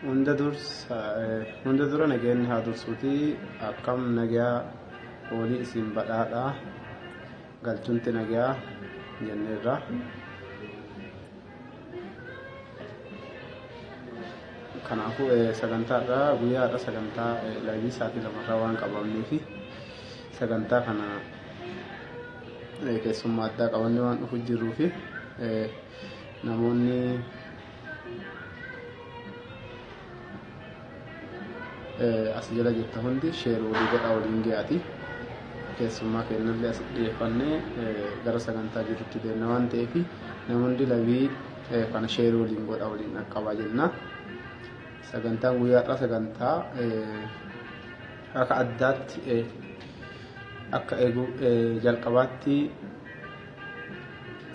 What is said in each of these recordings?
Hunda dursa hunda dura nageenyi haa dursuuti akkam nagaa olii isin badhaadha galchunti nagaa jenneerra. Kanaafuu sagantaadha guyyaadha sagantaa live sa'aatii 2rraa waan qabamneefi sagantaa kana keessummaa addaa qabannee waan dhufu jirruufi namoonni as jala jirta hundi share walii godhaa waliin gahaati. Keessummaa keenyallee as dhiyeeffannee gara sagantaa jirutti deemna waan ta'eef namoonni live kana share waliin godhaa waliin dhaqqabaa jenna. Sagantaan guyyaadhaa sagantaa akka addaatti akka eegu jalqabaatti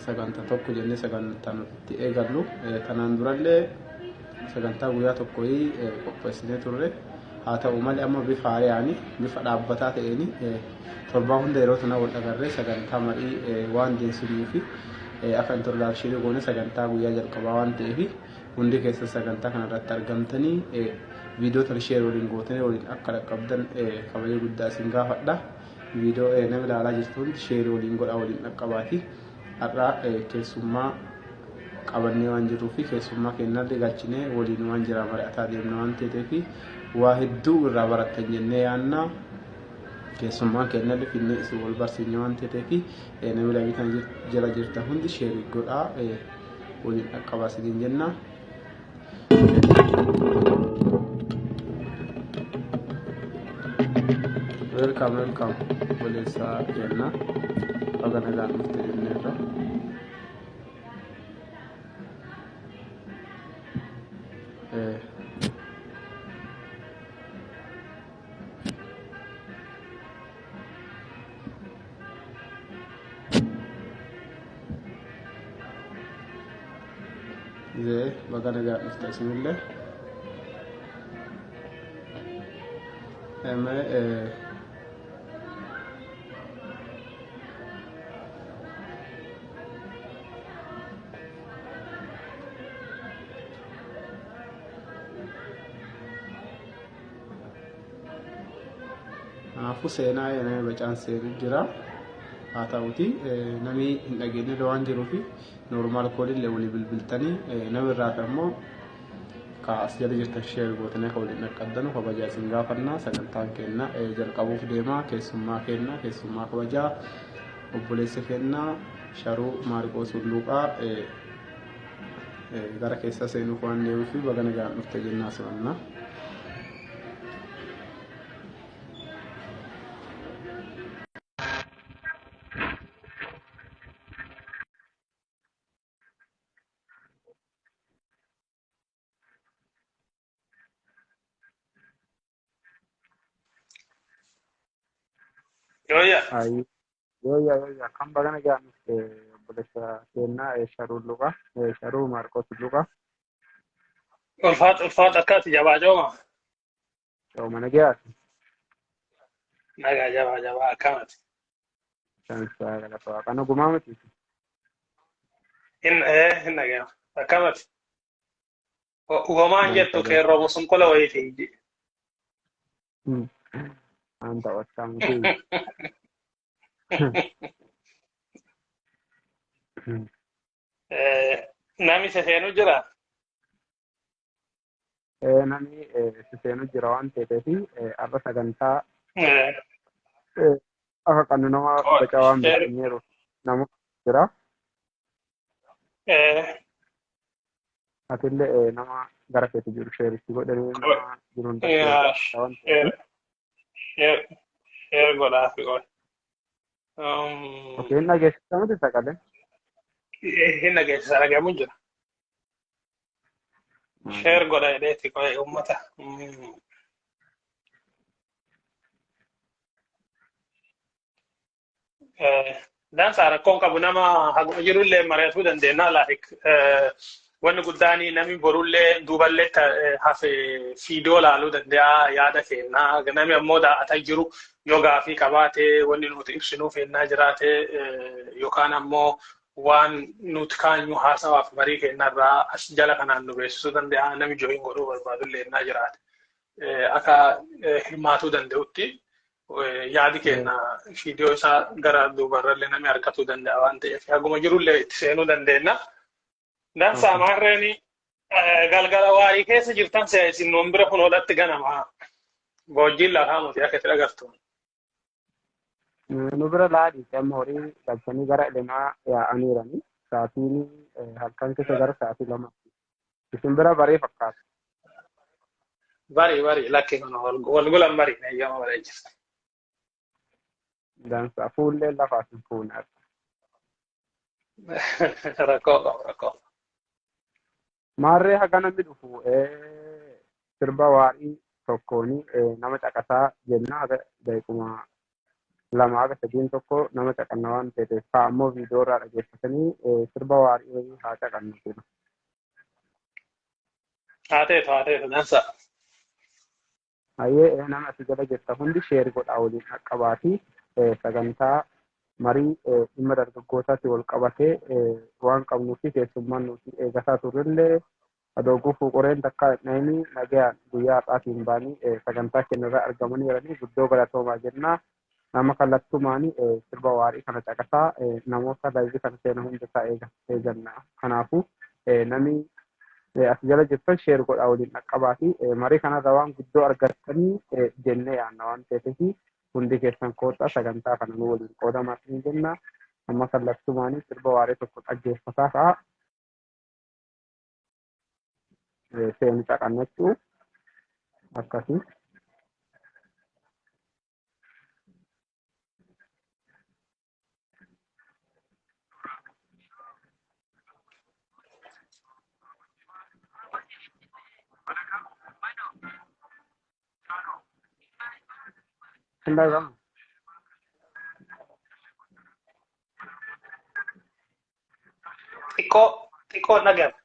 sagantaa tokko jennee sagantaa nuti eegallu. Kanaan durallee sagantaa guyyaa tokko qopheessinee turre. Haa ta'u malee amma bifa haaraan bifa dhaabbataa ta'een torbaa hunda yeroo tana wal agarree sagantaa marii waan deemsifnuu fi akka introduction goone sagantaa guyyaa jalqabaa waan ta'eef hundi keessa sagantaa kanarratti argamtanii viidiyoo tana share waliin gootanii waliin akka dhaqqabdan kabaja guddaa isin gaafadha. Viidiyoo nama ilaalaa jirtu hundi share waliin godhaa waliin dhaqqabaati. Har'a keessummaa qabannee waan jirruu fi keessummaa keenyallee galchinee waliin waan jira mari'ataa deemna waan ta'eef waa hedduu irraa barattan jennee yaanna. Keessummaan keenyallee finnee isin wal barsiifne waan ta'eef namni live kana jala jirtan hundi share godhaa waliin dhaqqabaa isiniin jenna. Welcome, welcome. Obboleessaa jenna. Baga nagaan dhufte jenneerra. Zee baga nagaan dhufte isinillee. Mee Kanaafuu seenaa nama bacaan seenu jira. Haa ta'uti namni hin dhageenye waan jiruuf normal callillee walii bilbiltanii nama irraa fi ammoo ka as jala jirtan share gootanii akka waliin dhaqqabdanu kabajaa isin gaafanna. Sagantaan keenya jalqabuuf deema. Keessummaa keenya keessummaa kabajaa obboleessa keenya Sharuu Maarqoos Hulluuqaa gara keessa seenuuf waan deemuuf baga nagaan dhufte jennaa simanna. Yooyya. Ayi, yooyya yooyya kan baga nagaan dhufte obboleessa keenyaa Sharuu Luqaa, Sharuu Maarqoos Luqaa. Ulfaata ulfaata akkaati jabaa jooma. Cooma nagayaati. Nagaa jabaa jabaa akkamati. Shansaa galata Waaqaa nagumaa miti. Hin nagaya akkamati. Homaan jettu qeerroo boson qola wayiiti. Aan taphataa miti. Namni seseenu jira. Namni seseenu jira waan ta'eef har'a sagantaa akka qabnu nama bacaa waan beekneeru nama jira. Atillee nama gara keetti jiru share itti godhanii nama jiru hunda waan ta'eef. Share godhaa fi qoy. Okay, hin dhageessisa miti sagalee. Hin dhageessisa, dhagahamu jira. Share godha jedheeti qoy uummata. Dansaa rakkoon qabu nama haguma jirullee mari'atuu dandeenya. Like wanni guddaan namni borullee duuballee hafe fiidoo laaluu danda'a yaada kennaa. Namni ammoo daa'ataa jiru yoo gaafii qabaate wanni nuti ibsinuu feennaa jiraate yookaan ammoo Waan nuti kaanyu haasawaaf marii kennarraa as jala kanaan nu beeksisuu danda'a. Namni join godhuu barbaadullee innaa jiraate. Akka hirmaatuu danda'utti yaadi kenna viidiyoo isaa gara duubarrallee namni argatuu danda'a waan ta'eef haguma jirullee itti seenuu dandeenya. Dansaa, maarreen galgala waarii keessa jirtan si'a isin nuun bira kun oolatti ganama. Boojjiin lafaa muti akka itti agartu. Nu bira laadii amma horii galchanii gara elemaa yaa'aniirani. Sa'aatiin halkan keessa gara sa'aatii 2. Isin bira barii fakkaata. Barii barii, lakki kun wal gulan barii eeyyama barii jirti. Dansa, fuullee lafaas hin fuune. Rakkoo qabu, rakkoo. Maarree haga namni dhufu sirba waarii tokkoon nama caqasaa jenna. Haga daqiiquma 2 haga 3n tokko nama caqanna waan ta'eef, haa ammoo viidiyoo irraa dhageeffatanii sirba waarii wayii haa caqannu jenna. Haa ta'etu, haa ta'etu, dansa. Hayyee, nama asii jala jirta hundi share godhaa waliin qaqqabaatii sagantaa marii dhimma dargaggootaatti wal qabatee waan qabnuu fi keessummaan nuti eegataa turrellee adoo gufuu qoreen takkaa hin dhahini nagayaan guyyaa har'aatiin baanii sagantaa keenyarraa argamanii jiranii guddoo galatoomaa jenna. Nama kallattumaanii sirba waarii kana caqasaa namoota live kana seena hundasaa eeganna. Kanaafuu namni as jala jirtan share godhaa waliin dhaqqabaatii marii kanarra waan guddoo argattanii jennee yaanna waan ta'eef hundi keessan koottaa sagantaa kana nu waliin qoodamaa ni jenna. Amma kallattumaanii sirba waaree tokko dhaggeeffataa ta'a. Seeni caqannachuu akkasii. Hin dhagahamu. Xiqqoo xiqqoo dhagahama.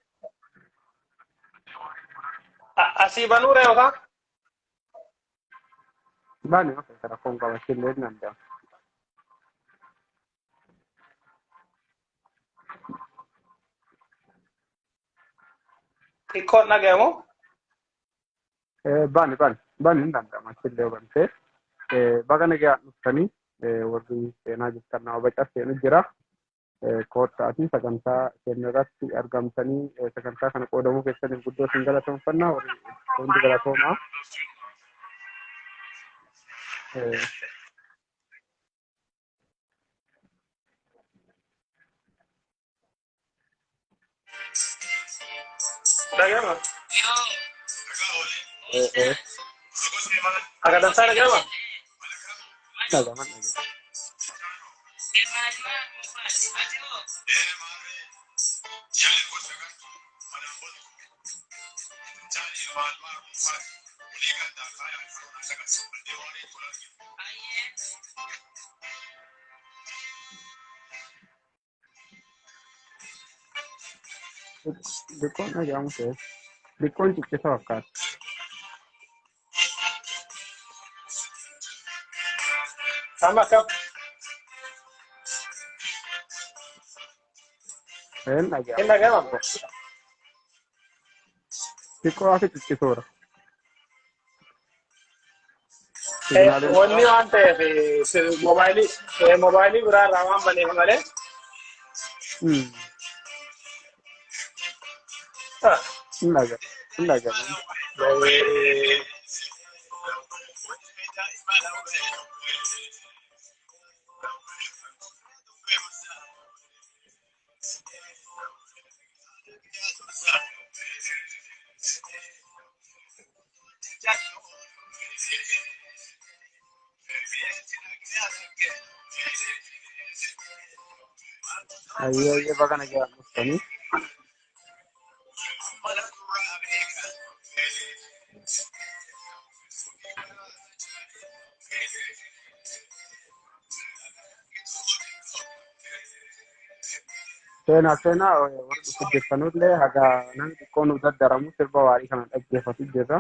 Asii banuudha yookaan? Baani yoo rakkoon qabachuu illee ni danda'ama. Xiqqoo dhagahamu? Baani baani baani, hin danda'ama achillee yoo bantee. Baga nagaan dhuftanii warri seenaa jirtan, nama baca seenu jira. Koottaatii sagantaa keenya irratti argamtanii sagantaa kana qoodamuu keessaniif guddoo isin galateeffannaa, warri hundi galatoomaa. Dhagahama? Akka dansaa dhagahama? Dhagama dhagama. Xiqqoon dhagahamu ta'e xiqqoon ciccita fakkaata. Amma akkam? Hin Hin dhagahama. dhagahama? Xiqqoo akka ciccitoodha. Signaaleen Wanni waan ta'eef moobaayilii biraarraa waan baneef malee. Hin dhagahama. Hin dhagahama. Ayyee ayyee, baga nagaan dhuftanii. Seenaa seenaa, warri dhufu jirtanullee haga namni xiqqoo nu daddaramu sirba waarii kana dhaggeeffatu jirra.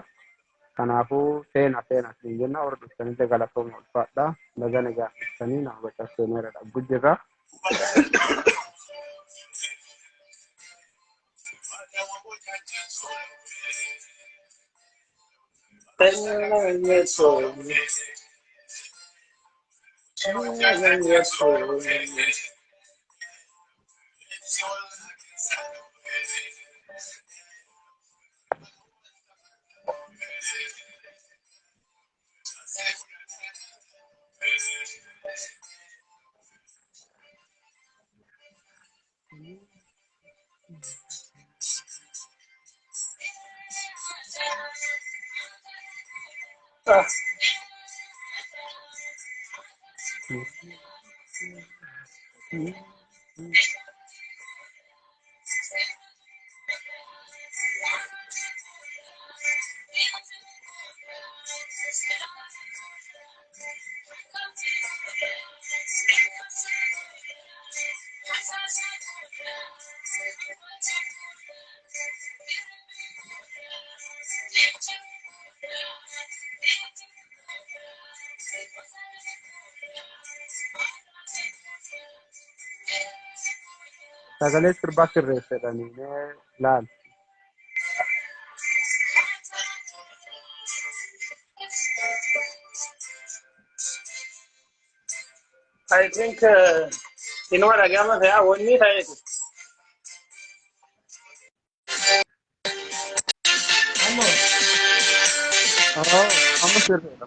Kanaafuu seenaa seenaa siin jenna, warri dhuftanillee galatooma, ulfaadha. Baga nagaan dhuftanii, nama baca seeneera dhabbu jirra. Sagalee sirbaa sirreessedhanii mee laal. I think inuma dhagama ta'e wanni ta'e. Ammoo Amma sirreedha.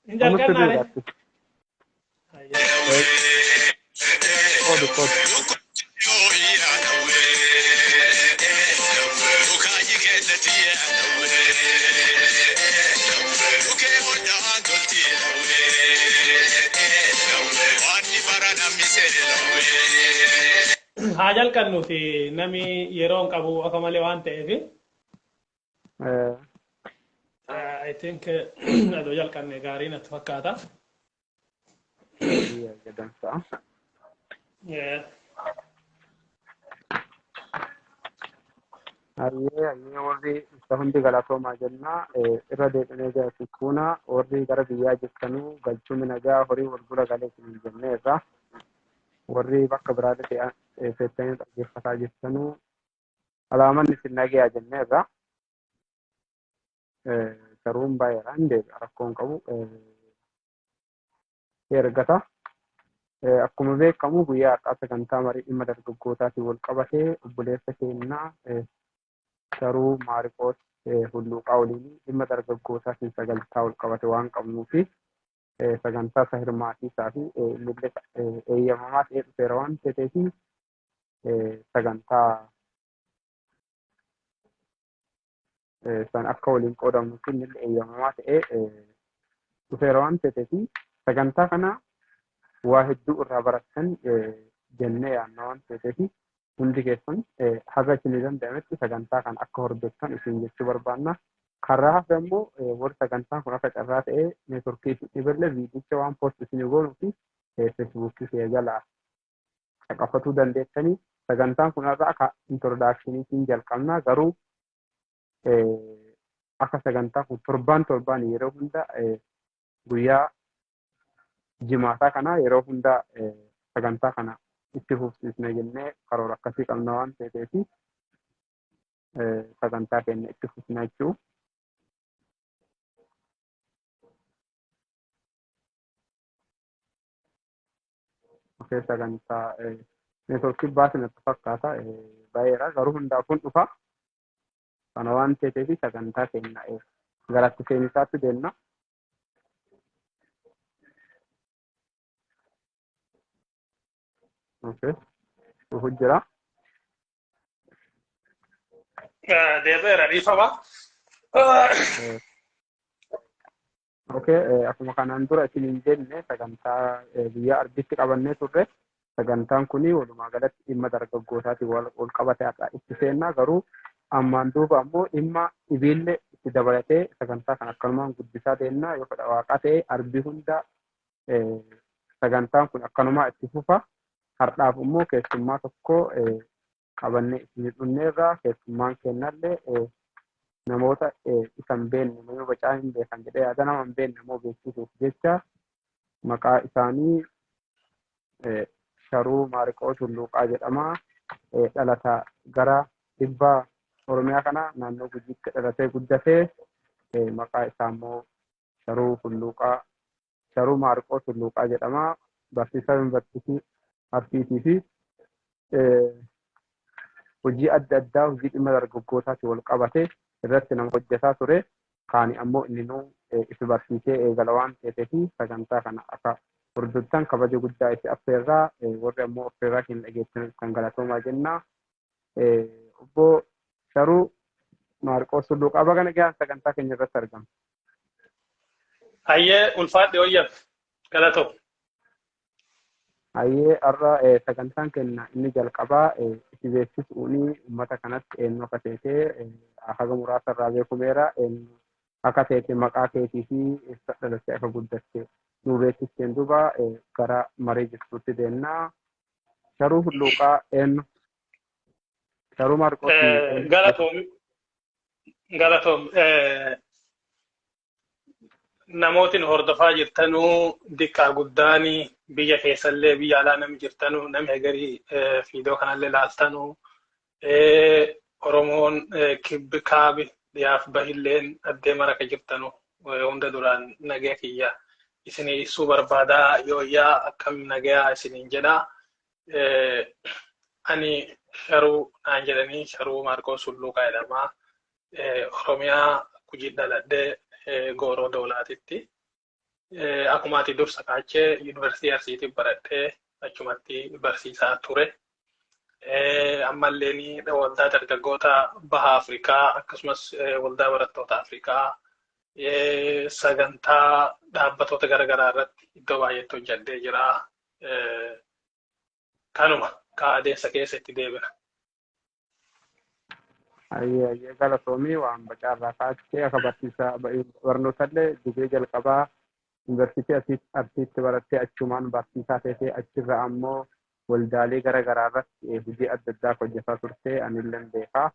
Hin jalqabnaare. Koodu koodu. Haa jalqabnuuti nami yeroo hin qabu akka malee waan ta'eef. I think adoo jalqabne gaarii natti fakkaata. Hayyee hayyee, warri isa hundi galatoomaa jenna. Irra deebinee jira sikkuuna warri gara biyyaa jirtanuu galchuun nagaa horii wal bira galee isin jennee irra warri bakka biraatti feettanii dhaggeeffataa jirtanuu alaaman isin nagayaa jennee irra. Garuu baay'eedha, hin deebi'a, rakkoon qabu ergata. Akkuma beekamu guyyaa har'aa sagantaa marii dhimma dargaggootaatiin wal qabatee obboleessa keenyaa Saruu Maariqoos Hulluuqaa waliin dhimma dargaggootaatiin sagantaa wal qabate waan qabnuu fi sagantaa isa hirmaatiisaa fi innillee eeyyamamaa ta'ee dhufeera waan ta'eef sagantaa san akka waliin qoodamnu fi innillee eeyyamamaa ta'ee dhufeera waan ta'eef sagantaa kana waa hedduu irraa barattan jennee yaadna waan ta'eef hundi keessan haga isinii danda'ametti sagantaa kana akka hordoftan isin jechuu barbaanna. Karaa hafe immoo warri sagantaan kun akka carraa ta'ee neetworkii isin dhiballee viidicha waan post isinii goonuu fi feesbuukii kee jalaa caqafatuu dandeessanii. Sagantaan kun har'a akka introdaakshiniitiin jalqabna, garuu akka sagantaa kun torbaan torbaan yeroo hunda guyyaa jimaataa kana yeroo hunda sagantaa kana itti fufsiisna jennee karoora akkasii qabna waan ta'eef sagantaa keenya itti fufna jechuudha. Okay, sagantaa neetworkii baasii natti fakkaata baay'eedha, garuu hundaaf kun dhufa. Kana waan ta'eef sagantaa keenya garatti seenisaatti deemna. Okay. Dhufu jira. Deebi'eera, dhiifama. Okay, akkuma kanaan dura isiniin jenne sagantaa guyyaa arbiitti qabannee turre. Sagantaan kuni walumaa galatti dhimma dargaggootaatiin wal qabate har'a itti seennaa, garuu ammaan duuba ammoo dhimma dhibiillee itti dabalatee sagantaa kana akkanumaan guddisaa deemna. Yoo fedha waaqaa ta'e arbii hunda Sagantaan kun akkanumaa itti fufa. Har'aaf immoo keessummaa tokko qabannee isin dhufneerra. Keessummaan kennallee namoota isa hin beekne, nama bacaa hin beekan jedhee yaada, nama hin beekne immoo beeksisuuf jecha maqaa isaanii Sharuu Maariqoo Tulluuqaa jedhama. Dhalata gara dhibbaa Oromiyaa kana naannoo Gujiitti dhalatee guddatee, maqaa isaa immoo Sharuu Hulluuqaa, Sharuu Maariqoo Tulluuqaa jedhama. Barsiisaa Yuunivarsiitii Arsiitii fi hojii adda addaa, hojii dhimma dargaggootaatiin wal qabate irratti nama hojjetaa ture. Kaani ammoo inni nuu ifi barsiisee eegala waan ta'eef, sagantaa kana akka hordoftan kabaja guddaa itti affeerraa. Warri ammoo affeerraa keenya dhageettan kan galatoomaa jenna. Obbo Sharuu Maarqoo Tulluuqaa, baga nagaan sagantaa keenya irratti argama. Hayyee, ulfaadhe hooyyaf, galatoo. Hayyee, har'a sagantaan keenya inni jalqabaa itti beeksisuuni uummata kanatti eenyu akka teete haga muraasa irraa beekumeera. Eenyu akka teete, maqaa keetii fi eessa dhalattee akka guddatte nu beeksisteen duuba gara marii jirtuutti deemna. Sharuu Hulluuqaa eenyu? Sharuu Maarqoos eenyu? Galatoom. Galatoom. Namootiin hordofaa jirtanuu, diqqaa guddaanii, biyya keessallee biyya alaa nami jirtanuu, nami hegarii fiidoo kanallee laaltanuu, Oromoon kibbi, kaabi, dhiyaaf bahilleen addee maraka jirtanuu, hunda duraan nagaya kiyya isinii ibsuu barbaadaa. Yooyyaa, akkam nagayaa isiniin jedhaa. Ani Sharuu naan jedhanii, Sharuu Maarqoos Hulluuqaa jedhamaa. Oromiyaa Gujii dhaladhee, Gooroo Doolaatitti. Akkuma ati dursa kaachee, Yuunivarsiitii Arsiitti baradhee, achumatti barsiisaa ture. Ammallee waldaa dargaggoota baha Afrikaa, akkasumas waldaa barattoota Afrikaa, sagantaa dhaabbatoota garaagaraa irratti iddoo baay'eetti hojjedhee jira. Kanuma ka adeemsa keessa itti deebina. Hayyee, hayyee, galatoomii. Waan bacaarraa kaachee akka barsiisaa barnootallee digirii jalqabaa Yuunivarsiitii Arsiitti barattee, achumaan barsiisaa teetee, achirra ammoo waldaalee gara garaa irratti hojii adda addaa hojjetaa turte anillee beekaa.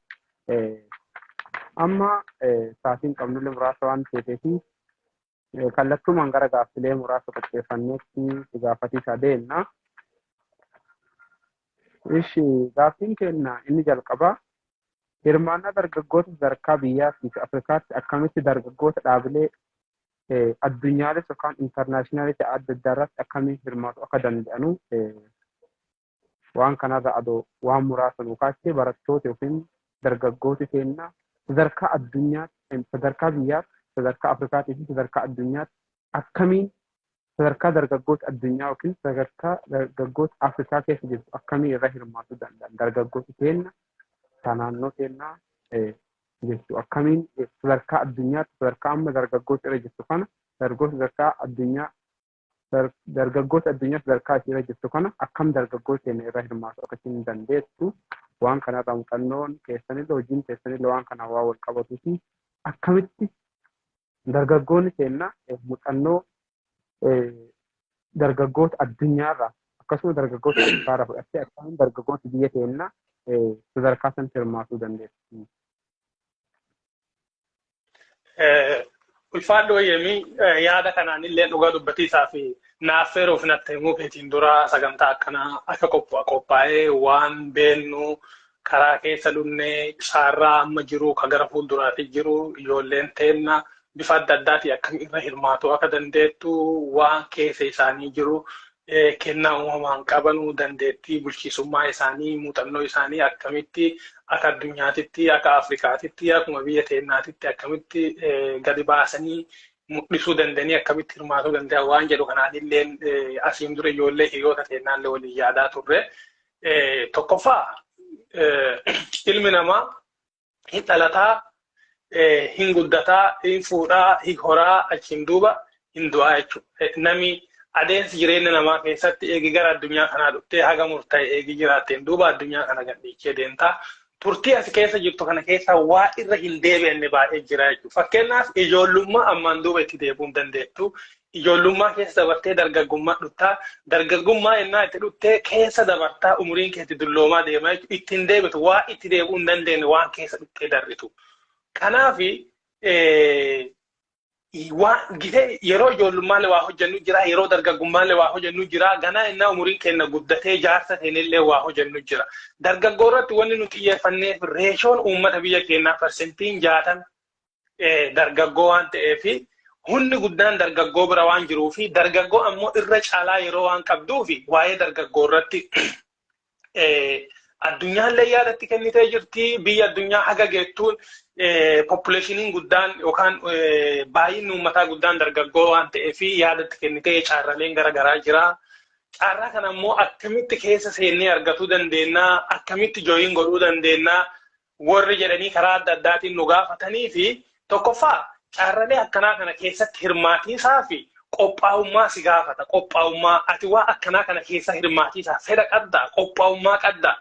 Amma sa'aatiin qabnullee muraasa waan ta'eef, kallattumaan gara gaaffilee muraasa qopheeffanneetti gaafatiisaa deemna. Ishi, gaaffiin keenya inni jalqabaa hirmaannaa dargaggoota sadarkaa biyyaa fi Afrikaatti akkamitti dargaggoota dhaabilee addunyaalee yookaan international adda addaa irratti akkamiin hirmaatu akka danda'anu, waan kanarra adoo waan muraasa nu kaachee, barattoota yookiin dargaggooti keenya sadarkaa addunyaatti, sadarkaa biyyaatti, sadarkaa Afrikaatii fi sadarkaa addunyaatti akkamiin, sadarkaa dargaggoota addunyaa yookiin sadarkaa dargaggoota Afrikaa keessa jirtu akkamiin irra hirmaachuu danda'an, dargaggooti keenya ta naannoo keenyaa jechuu, akkamiin sadarkaa addunyaatti, sadarkaa amma dargaggoota irra jirtu kana, dargaggoota sadarkaa addunyaa, dargaggoota addunyaa sadarkaa ishee irra jirtu kana akkam dargaggoota keenya irra hirmaatu akka isheen dandeettu, waan kanarraa muuxannoon keessanillee hojiin keessanillee waan kana waa wal qabatuu fi akkamitti dargaggoonni keenya muuxannoo dargaggoota addunyaarraa akkasuma dargaggoota Afrikaarraa fudhattee akkamiin dargaggoota biyya keenyaa sadarkaa sanatti hirmaatuu dandeessu? Ulfaadhu wayyamii, yaada kanaan illee dhugaa dubbatiisaa fi naaf feeruuf natti himuu keetiin dura sagantaa akkanaa akka qophaa'ee waan beennu, karaa keessa dhumnee, carraa amma jiru ka gara fuulduraatti jiru, ijoolleen teenna bifa adda addaatiin akkam irra hirmaatu akka dandeettu, waan keessa isaanii jiru, kennaa uumamaan qabanu, dandeettii bulchiisummaa isaanii, muuxannoo isaanii akkamitti akka addunyaatitti, akka Afrikaatitti, akkuma biyya teennaatitti akkamitti gadi baasanii mul'isuu danda'anii, akkamitti hirmaatuu danda'an waan jedhu kanaan illee asiin dura ijoollee hiriyoota teennaallee waliin yaadaa turre. Tokkoffaa, ilmi namaa hin dhalataa, hin guddataa, hin fuudhaa, hin horaa, achiin duuba hin du'aa jechuudha. Nami adeemsi jireenya namaa keessatti eegi gara addunyaa kanaa dhuftee haga murtaa'e eegi jiraatteen duuba addunyaa kana gadhiichee deemtaa. Turtii as keessa jirtu kana keessa waa irra hin deebi'anne baay'ee jira jechuudha. Fakkeenyaaf, ijoollummaa ammaan duuba itti deebi'uu hin dandeettu. Ijoollummaa keessa dabartee dargaggummaa dhuftaa. Dargaggummaa ennaa itti dhuftee keessa dabartaa, umuriin keetti dulloomaa deemaa jechuudha. Ittiin deebitu, waa itti deebi'uu hin dandeenye waan keessa dhuftee darbitu. Kanaafi waan gitee yeroo ijoollummaa waa hojjennu jira, yeroo dargaggummaa waa hojjennu jira, ganaa innaa umuriin keenya guddatee jaarsa ta'enillee waa hojjennu jira. Dargaggoo irratti wanni nu xiyyeeffanneef, ratioon uummata biyya keenyaa 60% dargaggoo waan ta'eef, humni guddaan dargaggoo bira waan jiruu fi dargaggoo ammoo irra caalaa yeroo waan qabduu fi waa'ee dargaggoo irratti addunyaallee yaadatti kennitee jirti. Biyya addunyaa haga geettuun populationiin guddaan yookaan baay'inni uummataa guddaan dargaggoo waan ta'eef, yaadatti kennitee caarraleen garaagaraa jira. Carraa kana immoo akkamitti keessa seennee argatuu dandeenya, akkamitti join godhuu dandeenya warri jedhanii karaa adda addaatiin nu gaafatanii fi, tokkoffaa, carralee akkanaa kana keessatti hirmaatiisaa fi qophaa'ummaa si gaafata. Qophaa'ummaa, ati waa akkanaa kana keessa hirmaatiisaa fedha qabdaa, qophaa'ummaa qabdaa.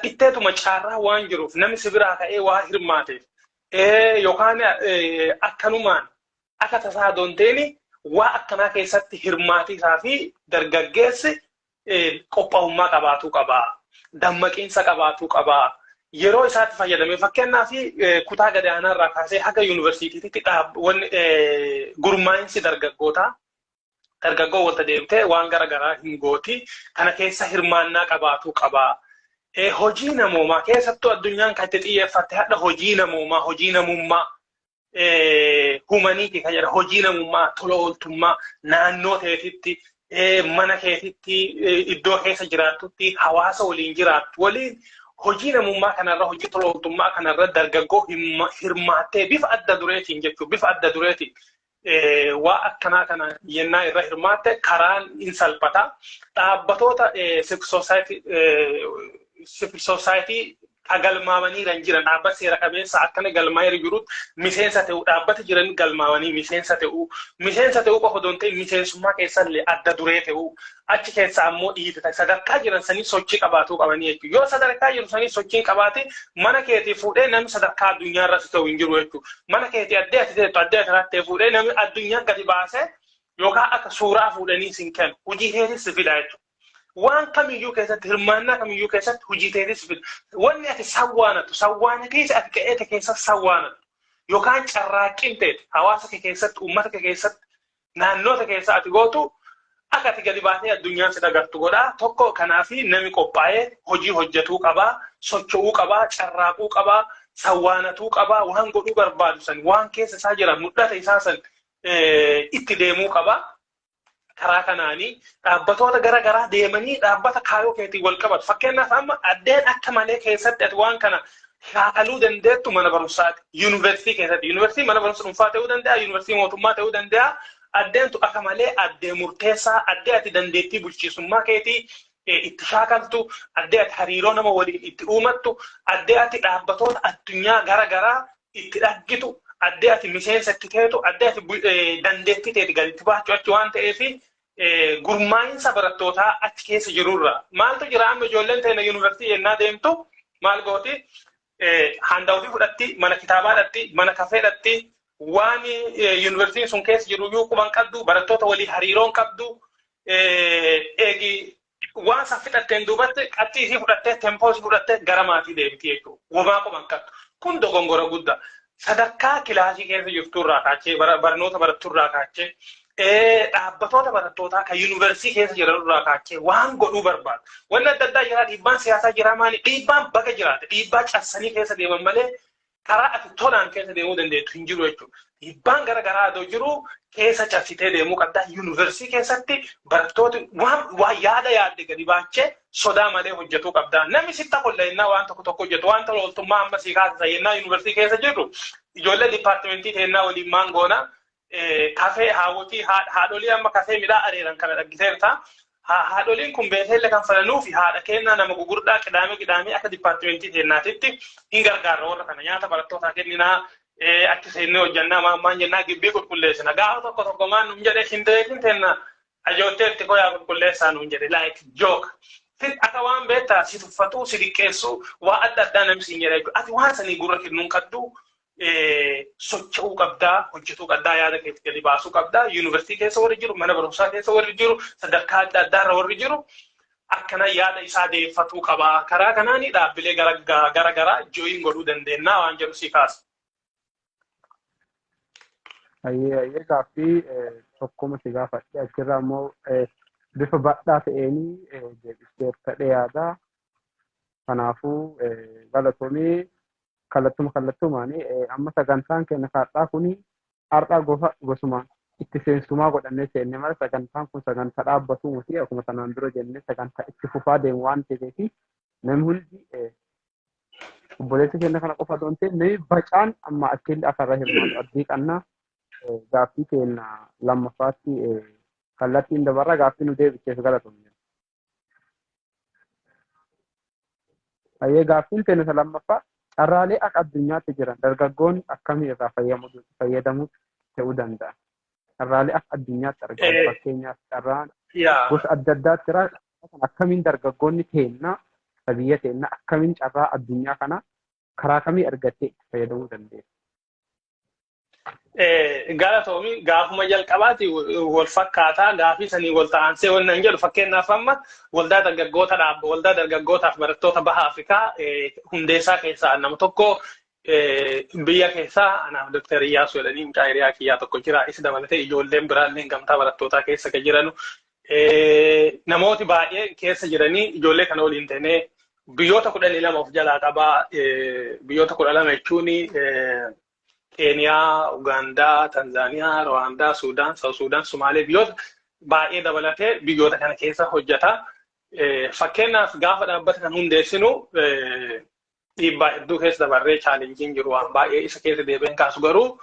Itteetuma carraa waan jiruuf namni si biraa ka'ee waa hirmaateef yookaan akkanumaan akka tasaa doonteeni waa akkanaa keessatti hirmaatiisaa fi dargaggeessi qophaa'ummaa qabaatuu qabaa. Dammaqiinsa qabaatuu qabaa. Yeroo isaatti fayyadamee, fakkeenyaaf, kutaa gadi aanaarraa kaasee haga yuunivarsiitiitti gurmaa'insi dargaggootaa dargaggoo wanta deemtee waan gara garaa hin gooti. Kana keessa hirmaannaa qabaatuu qabaa. Hojii namoomaa keessattuu addunyaan kan itti xiyyeeffatte hadha hojii namoomaa, hojii namummaa, humanity kan jedha, hojii namummaa, tola ooltummaa naannoo teetitti, mana keetitti, iddoo keessa jiraattutti, hawaasa waliin jiraattu waliin hojii namummaa kanarra, hojii tola ooltummaa kanarra dargaggoo hirmaattee bifa adda dureetiin jechuudha, bifa adda dureetiin waa akkanaa kana yennaa irra hirmaatte karaan in salphata. Dhaabbatoota civil society galmaamanii jiran, dhaabbata seera qabeessa akkana galmaa'ee jiru miseensa ta'uu, dhaabbata jiran galmaamanii miseensa ta'uu, miseensa ta'uu qofa osoo hin ta'in miseensummaa keessallee adda duree ta'uu, achi keessa ammoo dhiite sadarkaa jiran sanii sochii qabaatuu qabanii jechuudha. Yoo sadarkaa jiru sanii sochii qabaate, mana keetii fuudhee namni sadarkaa addunyaa irratti ta'u hin jiru jechuudha. Mana keetii addee ati teettu, addee ati rattee fuudhee namni addunyaa gadi baasee yookaan akka suuraa fuudhanii sin kennu, hojii keetis si fida jechuudha. Waan kamiyyuu keessatti, hirmaannaa kamiyyuu keessatti hojii teetis fida. Wanni ati sawwaanattu, sawwaana keessa ati ka'eete keessa sawwaanattu yookaan carraaqqiin teete hawaasa kee keessatti, uummata kee keessatti, naannoota keessa ati gootu akka ati gadi baatee addunyaan si dhagartu godhaa. Tokko kanaafi nami qophaa'ee hojii hojjetuu qabaa, socho'uu qabaa, carraaquu qabaa, sawwaanatuu qabaa, waan godhuu barbaadu san, waan keessa isaa jira, mul'ata isaa san itti deemuu qabaa. Karaa kanaanii dhaabbatoota gara garaa deemanii dhaabbata kaayoo keetiin wal qabatu. Fakkeenyaaf, amma addeen akka malee keessatti ati waan kana shaakaluu dandeettu mana barumsaati. Yuunivarsiitii keessatti. Yuunivarsiitii mana barumsa dhuunfaa ta'uu danda'a, yuunivarsiitii mootummaa ta'uu danda'a. Addeentu akka malee addee murteessaa, addee ati dandeettii bulchiisummaa keetii itti shaakaltu, addee ati hariiroo nama waliin itti uumattu, addee ati dhaabbatoota addunyaa gara garaa itti dhaggitu, addee ati miseensa itti teetu, addee ati dandeettii teeti gaditti baachuu achi waan ta'eef, gurmaa'insa barattootaa achi keessa jirurra. Maaltu jira? Amma ijoolleen teena yuunivarsiitii yennaa deemtu maal gooti? Handoutii fudhatti, mana kitaabaa dhatti, mana kafee dhatti, waan yuunivarsiitiin sun keessa jiru iyyuu quban qabdu, barattoota walii hariiroon qabdu, eegi waan san fixatteen duubatti qabxii isii fudhattee, tempoo isii fudhattee gara maatii deemti jechuudha. Womaa quban qabdu. Kun dogongora guddaa. Sadarkaa kilaasii keessa jirturraa kaachee, barnoota baratturraa kaachee, dhaabbatoota barattootaa kan yuunivarsiitii keessa jiranirraa kaachee waan godhuu barbaadu. Wanni adda addaa jira, dhiibbaan siyaasaa jira, maali, dhiibbaan baga jiraate dhiibbaa cabsanii keessa deeman malee karaa ati tolaan keessa deemuu dandeettu hin jiru jechuudha. Dhiibbaan gara garaa adoo jiru keessa cabsitee deemuu qabda. Yuunivarsiitii keessatti barattooti waan yaada yaadde gadi baachee sodaa malee hojjetuu qabda. Namni sitta kolla yennaa waan tokko tokko hojjetu, waan tola ooltummaa amma sii kaasisa. Yennaa yuunivarsiitii keessa jirru ijoollee departmentii teennaa waliin maan goona? Kafee haawwotii, haadholii amma kafee midhaa areeran kana dhaggiteerta. Haadholiin kun beesellee kan falanuu fi haadha kennaa nama gugurdaa qidaamee qidaamee akka departmentii teennaatitti hin gargaarra. Warra kana nyaata barattootaa kenninaa, achi seennee hojjannaa, maan maan jennaa, gibbii qulqulleessina. Gaafa tokko tokko maan nuun jedhee, shinteekin teenna ajootteetti koyaa qulqulleessaa nuun jedhe, like joke. Akka waan beektaa si tuffatuu, si diqqeessuu, waa adda addaa namni siin jedha jechuudha. Ati waan sanii gurra kennuun qabdu. Socho'uu qabdaa, hojjetuu qabdaa, yaada keetti gadi baasuu qabdaa. Yuunivarsiitii keessa warri jiru, mana barumsaa keessa warri jiru, sadarkaa adda addaarra warri jiru akkana yaada isaa deeffatuu qaba. Karaa kanaan dhaabbilee gara garaa join godhuu dandeenya waan jedhu si kaasa. Hayyee, gaaffii tokkoma si gaafadhe, achirraa immoo bifa bal'aa ta'een deebisteerta yaada. Kanaafuu galatoomii. Kallattumaan amma sagantaan keenya har'aa kuni har'aa gosa gosuma itti seensumaa godhannee seenne mala. Sagantaan kun sagantaa dhaabbatu miti. Akkuma sanaan dura jennee, sagantaa itti fufaa deemu waan ta'eef, namni hundi, obboleessa keenya kana qofa osoo hin ta'in, namni bacaan amma achillee akka irra hirmaatu abdii qabna. Gaaffii keenya lammaffaatti kallattiin dabarra. Gaaffii nu deebiseef galatoomne. Hayyee, gaaffiin keenya isa lammaffaa: carraalee akka addunyaatti jiran dargaggoonni akkamii irraa fayyadamuu ta'uu danda'a? Carraalee akka addunyaatti argamu, fakkeenyaaf carraan gosa adda addaatti jira. Akkamiin dargaggoonni teennaa, biyya teennaa, akkamiin carraa addunyaa kana karaa kamii argattee itti fayyadamuu dandeessa? Galatoomi. Gaafuma jalqabaati wal fakkaataa gaafii sanii wal ta'aansee wannan jedhu, fakkeenyaaf amma waldaa dargaggoota dhaabba waldaa dargaggootaaf barattoota baha Afrikaa hundeessaa keessaa nama tokko. Biyya keessaa anaaf Dr. Iyyaasuu jedhanii mucaa hiriyaa kiyyaa tokko jira. Isa dabalatee ijoolleen biraallee gamtaa barattootaa keessa kan jiranu namooti baay'ee keessa jiranii, ijoollee kana waliin ta'ee biyyoota 12 of jalaa qabaa. Biyyoota 12 jechuun Keeniyaa, Ugaandaa, Tanzaaniyaa, Rwaandaa, Suudaan, South Suudaan, Sumaalee, biyyoota baay'ee dabalatee biyyoota kana keessa hojjeta. Fakkeenyaaf gaafa dhaabbata kan hundeessinu dhiibbaa hedduu keessa dabarree, challengeiin jiru waan baay'ee, isa keessa deebi'een kaasu. Garuu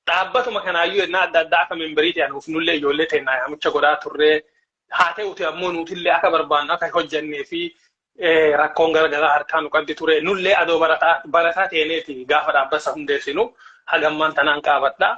dhaabbatuma kanaayyuu ennaa adda addaa akka memberii ta'an nullee ijoollee teennaa yaamicha godhaa turree. Haa ta'uti ammoo nutillee akka barbaannu akka hojjannee fi rakkoon garaagaraa harkaa nu qabdi ture. Nullee adoo barataa teeneeti gaafa dhaabbata hundeessinu, hagammaan tanaan qaabadha.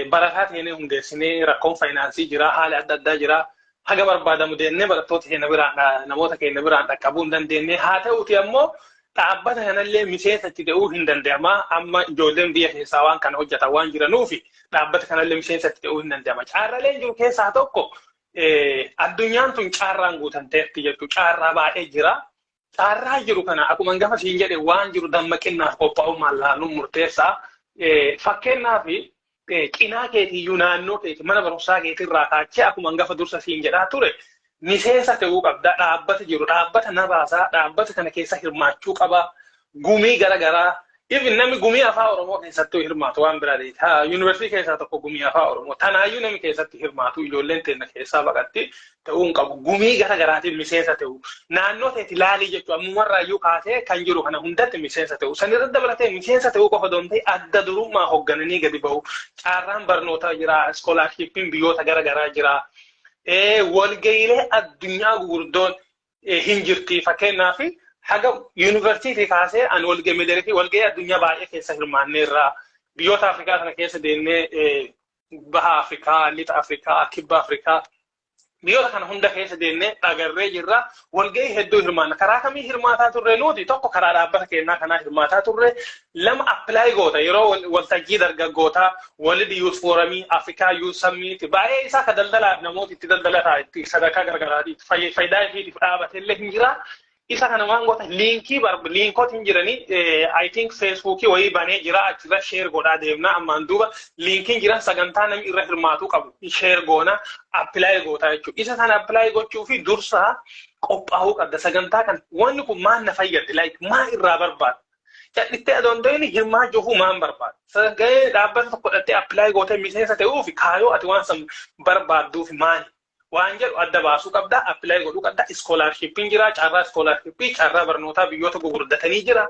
Barataa teenee hundeessinee, rakkoon faayinaansii jira, haala adda addaa jira. Haga barbaadamu deemnee barattoota keenya biraan, namoota keenya biraan dhaqqabuu hin dandeenye. Haa ta'uti ammoo dhaabbata kanallee miseensa itti ta'uu hin danda'ama. Amma ijoolleen biyya keessaa waan kana hojjetan waan jiranuufi dhaabbata kanallee miseensa itti ta'uu hin danda'ama. Carraaleen jiru keessaa tokko, addunyaan tun carraan guutamteerti jechuudha. Carraa baay'ee jira. Carraa jiru kana akkuma gafa siin jedhe, waan jiru dammaqinnaaf qophaa'ummaan laaluun murteessaa. Fakkeenyaaf cinaa keetiyyuu, naannoo keetii, mana barumsaa keetirraa kaachee, akkuma gafa dursa siin jedhaa ture, miseensa ta'uu qabda. Dhaabbata jiru, dhaabbata na baasaa, dhaabbata kana keessa hirmaachuu qaba. Gumii garaagaraa, even namni gumii afaan Oromoo keessattuu hirmaatu waan biraa deeta. Yuunivarsiitii keessaa tokko gumii afaan Oromoo tanaayyuu namni keessatti hirmaatu, ijoolleen teenya keessaa baqatti ta'uu hin qabu. Gumii garaagaraatiin miseensa ta'u. Naannoo teeti laalii jechuudha. Ammumarraayyuu kaasee kan jiru kana hundatti miseensa ta'u. Sanirra dabalatee miseensa ta'uu qofa doon ta'e, adda durummaa hooggananii gadi bahu. Carraan barnootaa jira. Scholarshipiin biyyoota garaagaraa jira. Walga'iilee addunyaa gurguddoon hin jirti. Fakkeenyaaf haga yuunivarsiitii kaasee ani walga'ii mederikii, walga'ii addunyaa baay'ee keessa hirmaanneerra. Biyyoota Afrikaa kana keessa deemnee, baha Afrikaa, lixa Afrikaa, kibba Afrikaa, biyyoota kana hunda keessa deemnee dhagarree jirra. Walga'ii hedduu hirmaanna. Karaa kamii hirmaataa turre nuti? Tokko, karaa dhaabbata keenyaa kanaa hirmaataa turre. Lama, apply goota yeroo waltajjii dargaggootaa, World Youth Forumii, Afrikaa Youth Summit, baay'ee isaa ka daldalaaf namooti itti daldalataa itti sadarkaa garagaraatiif faayidaa ifiitiif dhaabateellee hin jira. Isa kana waan goota, linkii linkooti hin jiranii, I think Facebookii wayii banee jira, achirra share godhaa deemna. Ammaan duuba linkiin jiran, sagantaa namni irra hirmaatuu qabu share goona, apply goota jechuudha. Isa kana apply gochuu fi dursaa qophaa'uu qabda. Sagantaa kan wanni kun maal na fayyadde, like maa irraa barbaada? Cadhittee adoon ta'in hirmaachuu maan barbaada? Gahee dhaabbata tokko dhattee apply gootee miseensa ta'uu fi kaayoo ati waan san barbaadduuf maali? Waan jedhu adda baasuu qabda, apply godhuu qabda. Scholarshipiin jira, carraa scholarshipii, carraa barnootaa biyyoota gugurdatanii jira.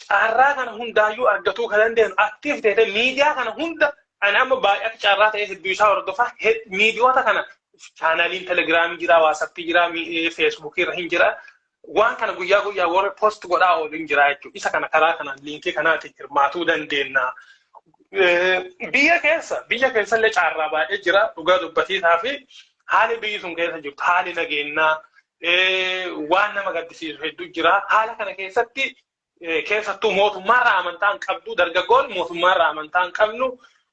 Carraa kana hundaayyuu argatuu kan dandeenyu active ta'e miidiyaa kana hunda. Ani amma baay'ee akka carraa ta'e hedduu isaa hordofaa. Miidiyoota kana, channeliin Telegramii jira, WhatsAppii jira, Facebookii irra hin jira. Waan kana guyyaa guyyaa warri post godhaa oolu hin jira jechuudha. Isa kana karaa kanaan, linkii kanaatiin hirmaatuu dandeenya. Biyya keessa illee carraa baay'ee jira dhugaa dubbatiisaa fi haali biyyi sun keessa jirtu, haali nageenyaa waan nama gaddisiisu hedduu jira. Haala kana keessatti Keessattuu mootummaarraa amantaa hin qabdu, dargaggoon mootummaarraa amantaa hin qabnu,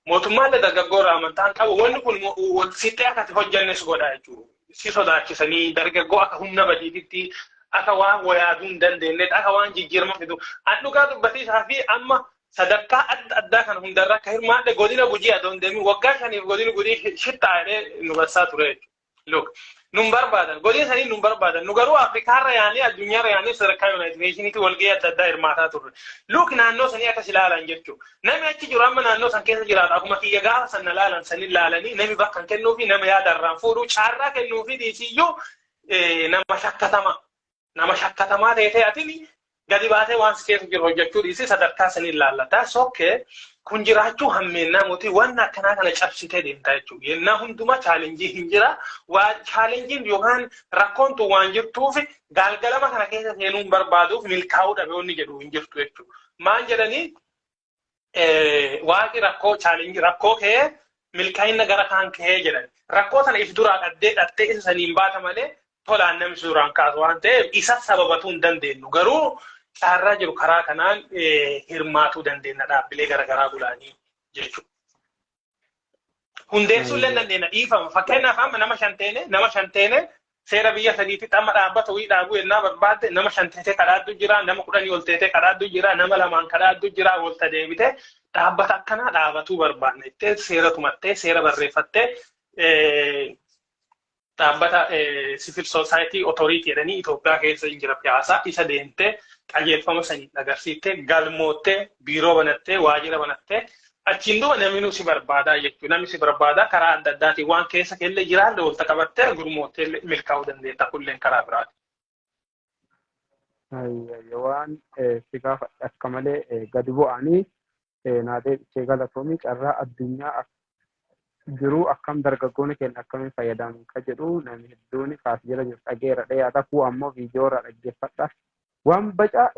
mootummaallee dargaggoorraa amantaa hin qabu. Wanni kun wal sittee akka ati hojjannes godha jechuudha. Si sodaachisanii dargaggoo akka humna badiititti, akka waan wayaaduu hin dandeenyetti, akka waan jijjiirama fidu. An dhugaa dubbatiisaa fi amma sadarkaa adda addaa kana hundarra akka hirmaadhe, godina Gujii adoon deemin waggaa 5f godina Gujii shittaa jedhee nu gassaa ture jechuudha. Look, nun barbaadan, godina sanii nun barbaadan, nu garuu Afrikaarra yaanee, addunyaarra yaanee, sadarkaa United Nationitti walgahii adda addaa hirmaataa turre. Look, naannoo sanii akkas ilaalan jechuudha. Namni achi jiru amma naannoo san keessa jiraatu akkuma kiyya gaafa san na laalan sanin laalanii, namni bakka hin kennuufi, nama yaada irraan fuudhu carraa kennuufi dhiisiyyuu nama shakkatama. Nama shakkatamaa ta'e atini gadi baatee waan si keessa jiru hojjechuu dhiisii sadarkaa saniin laallata. Sokkee kun jiraachuu hammeennaa mootii waan akkanaa kana cabsitee deemta jechuudha. Yennaa hundumaa challenge hin jira. Waa challengeiin yookaan rakkoon tun waan jirtuuf gaalgalama kana keessa seenuun barbaaduuf milkaa'uu dhabe wanni jedhu hin jirtu jechuudha. Maal jedhanii, waaqi rakkoo challenge rakkoo kee milkaa'ina gara kaan kee jedhan. Rakkoo sana if duraa dhaddee dhattee isa saniin baata malee tolaan namni suuraan kaasu waan ta'eef isa sababatuu hin dandeenyu. Garuu carraa jiru karaa kanaan hirmaatuu dandeenya dhaabbilee garaagaraa gulaanii jechuudha. Hundeessuu illee dandeenya, dhiifama. Fakkeenyaaf amma nama 5 teene seera biyya sadiitti amma dhaabbata wayii dhaabuu yennaa barbaadde, nama 5 teetee kadhaaddu jira, nama 10 ol teetee kadhaaddu jira, nama lamaan kadhaaddu jira, walta deebite dhaabbata akkanaa dhaabatuu barbaanne jettee seera tumattee, seera barreeffattee, dhaabbata civil society authority jedhanii Itoophiyaa keessa hin jira, piyaasaa isa deemtee qajeelfama sanii agarsiiftee, galmoottee, biiroo banattee, waajjira banattee, achiin duuba namni si barbaadaa jechuudha. Namni si barbaadaa karaa adda addaatiin waan keessa keellee jiraallee walta qabattee gurmoottee milkaa'uu dandeetta, kulleen karaa biraati. Waan si gaafadhe akka malee gadi bu'anii naa deebisee, galatoomii. Carraa addunyaa jiru akkam dargaggoonni keenya akkamiin fayyadamu ka jedhu namni hedduun kaas jala jiru dhageera dheeyaadha. Kuu ammoo viidiyoo irraa dhaggeeffadha. Waan baca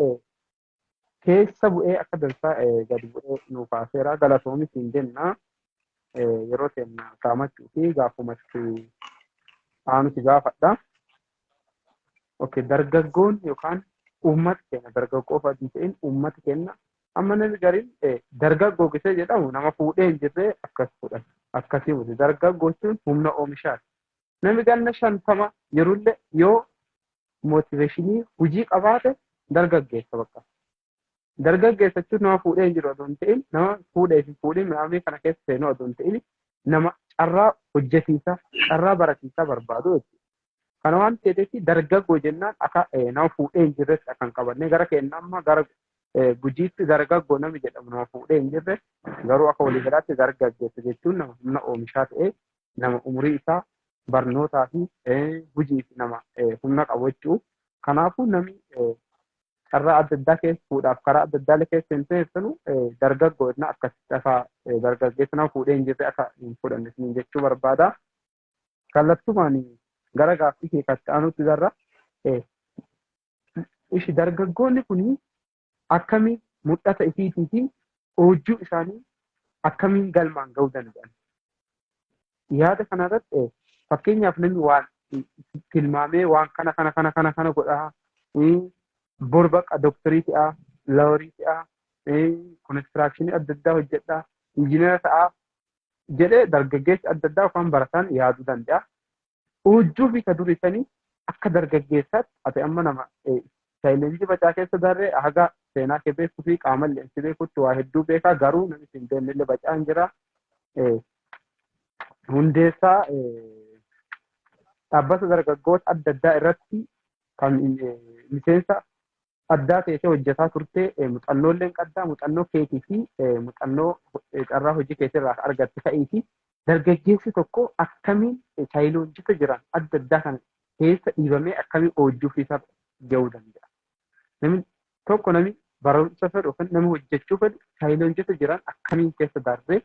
keessa bu'ee akka dansaa gadi bu'ee nu kaaseera. Galatoomi siin jenna. Yeroo keenya saamachuu fi gaafumatti aanu si gaafadha. Okay, dargaggoon yookaan uummati keenya, dargaggoo qofa hin ta'in, uummati keenya amma namni gariin dargaggoo gisee jedhamu nama fuudhee hin jirre akkas fudhan. Akkasii miti, dargaggoo jechuun humna oomishaati. Namni ganna 50 yerullee yoo motivation hojii qabaate dargaggeessa bakka. Dargaggeessa jechuun nama fuudhee hin jiru osoo hin ta'in, nama fuudhee fi fuudhee midhaan kana keessa seenuu osoo hin ta'in, nama carraa hojjetiisaa, carraa baratiisaa barbaadu jechuudha. Kana waan ta'eef dargaggoo jennaan akka nama fuudhee hin jirretti akka hin qabanne. Gara keenya amma gara Gujiitti dargaggoo namni jedhamu nama fuudhee hin jirre, garuu akka waliigalaatti dargaggeessa jechuun nama humna oomishaa ta'ee, nama umurii isaa barnootaa fi hojii fi nama humna qabu jechuudha. Kanaafuu namni carraa adda addaa keessa fuudhaaf karaa adda addaa keessa hin seensinu dargaggoo jenna, akkasitti akka dargaggeessa nama fuudhee hin jirre akka hin fudhanne isiniin jechuu barbaada. Kallattumaan gara gaaffii keessatti aanutti darra. Ishi, dargaggoonni kun akkamiin mul'ata isiitii fi hojii isaanii akkamiin galmaan ga'uu danda'an? Yaada kanarratti fakkeenyaaf namni waan tilmaamee waan kana kana kana kana kana godhaa, bor baqa dooktarii ta'a, lawyer ta'a, construction adda addaa hojjedhaa, injiinara ta'a jedhee dargaggeessi adda addaa yookaan barataan yaaduu danda'a. Hojii fi ka durisanii akka dargaggeessaatti ati amma nama challenge bacaa keessa darree, haga seenaa kee beekuu fi qaama leensi beekutti waa hedduu beekaa, garuu namni hin beeknellee bacaan jira. Hundeessaa dhaabbata dargaggoota adda addaa irratti kan miseensa addaa ta'e hojjetaa turte, muuxannoolee qabdaa, muuxannoo keetii fi muuxannoo carraa hojii keetirraa argatte ta'ii fi dargaggeessi tokko akkamiin challengeota jiran adda addaa kana keessa dhiibamee akkamiin hojii ofiisaa gahuu danda'a? Namni tokko, namni barumsa fedhu yookaan namni hojjechuu fedhu, challengeota jiran akkamiin keessa darbee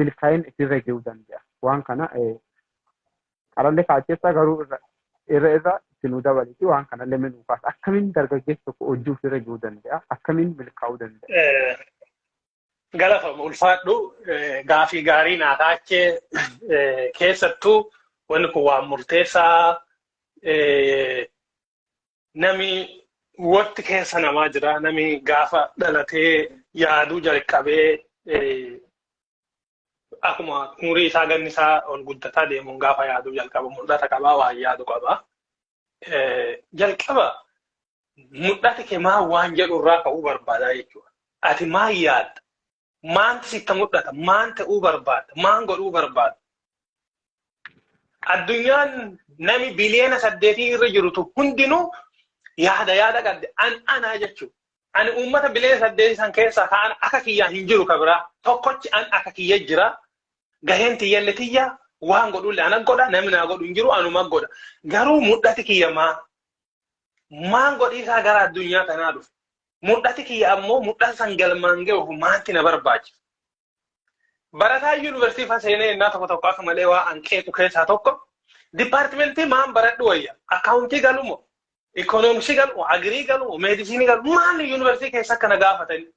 milkaa'ina ofirra gahuu danda'a? Waan kana qarallee kaacheessaa garuu irra irra irra itti nu dabaliti, waan kanallee nu kaasa. Akkamiin dargaggeessi tokko hojii ofirra gahuu danda'a? Akkamiin milkaa'uu danda'a? Galatooma, ulfaadhu, gaafii gaarii naa taachee. Keessattuu wanni kun waan murteessaa, nami Wanti keessa namaa jira. Nami gaafa dhalatee yaaduu jalqabee, akkuma umurii isaa ganni isaa ol guddataa deemuun gaafa yaaduu jalqaba mul'ata qabaa, waan yaadu qabaa. Jalqaba mul'ati kee maal waan jedhu irraa ka'uu barbaadaa jechuudha. Ati maal yaadda? Maanti sitti mul'ata? Maan ta'uu barbaadda? Maan godhuu barbaadda? Addunyaan nami biliyoona 8 irra jirutu hundinuu yaada yaada qabdi. An anaa jechuudha. Ani uummata biliyoona 8 san keessaa kaan akka kiyyaa hin jiru ka biraa. Tokkochi an akka kiyya jira. Gaheen tiyyallee tiyya, waan godhullee ana godha, namni naa godhu hin jiru, anuma godha. Garuu mul'ati kiyya maa? Maan godhiisaa gara addunyaa kanaa dhufe? Mul'ati kiyya ammoo mul'ata san galmaan gahuuf maanti na barbaachisa? Barataa yuunivarsiitii fa seenee innaa tokko tokko akka malee waa an qeequ keessaa tokko, departmentii maan baradhu wayya? Accountii galumo? Economicsii galumo? Agrii galumo? Medicineii galu? Maal yuunivarsiitii keessa akkana gaafatanii?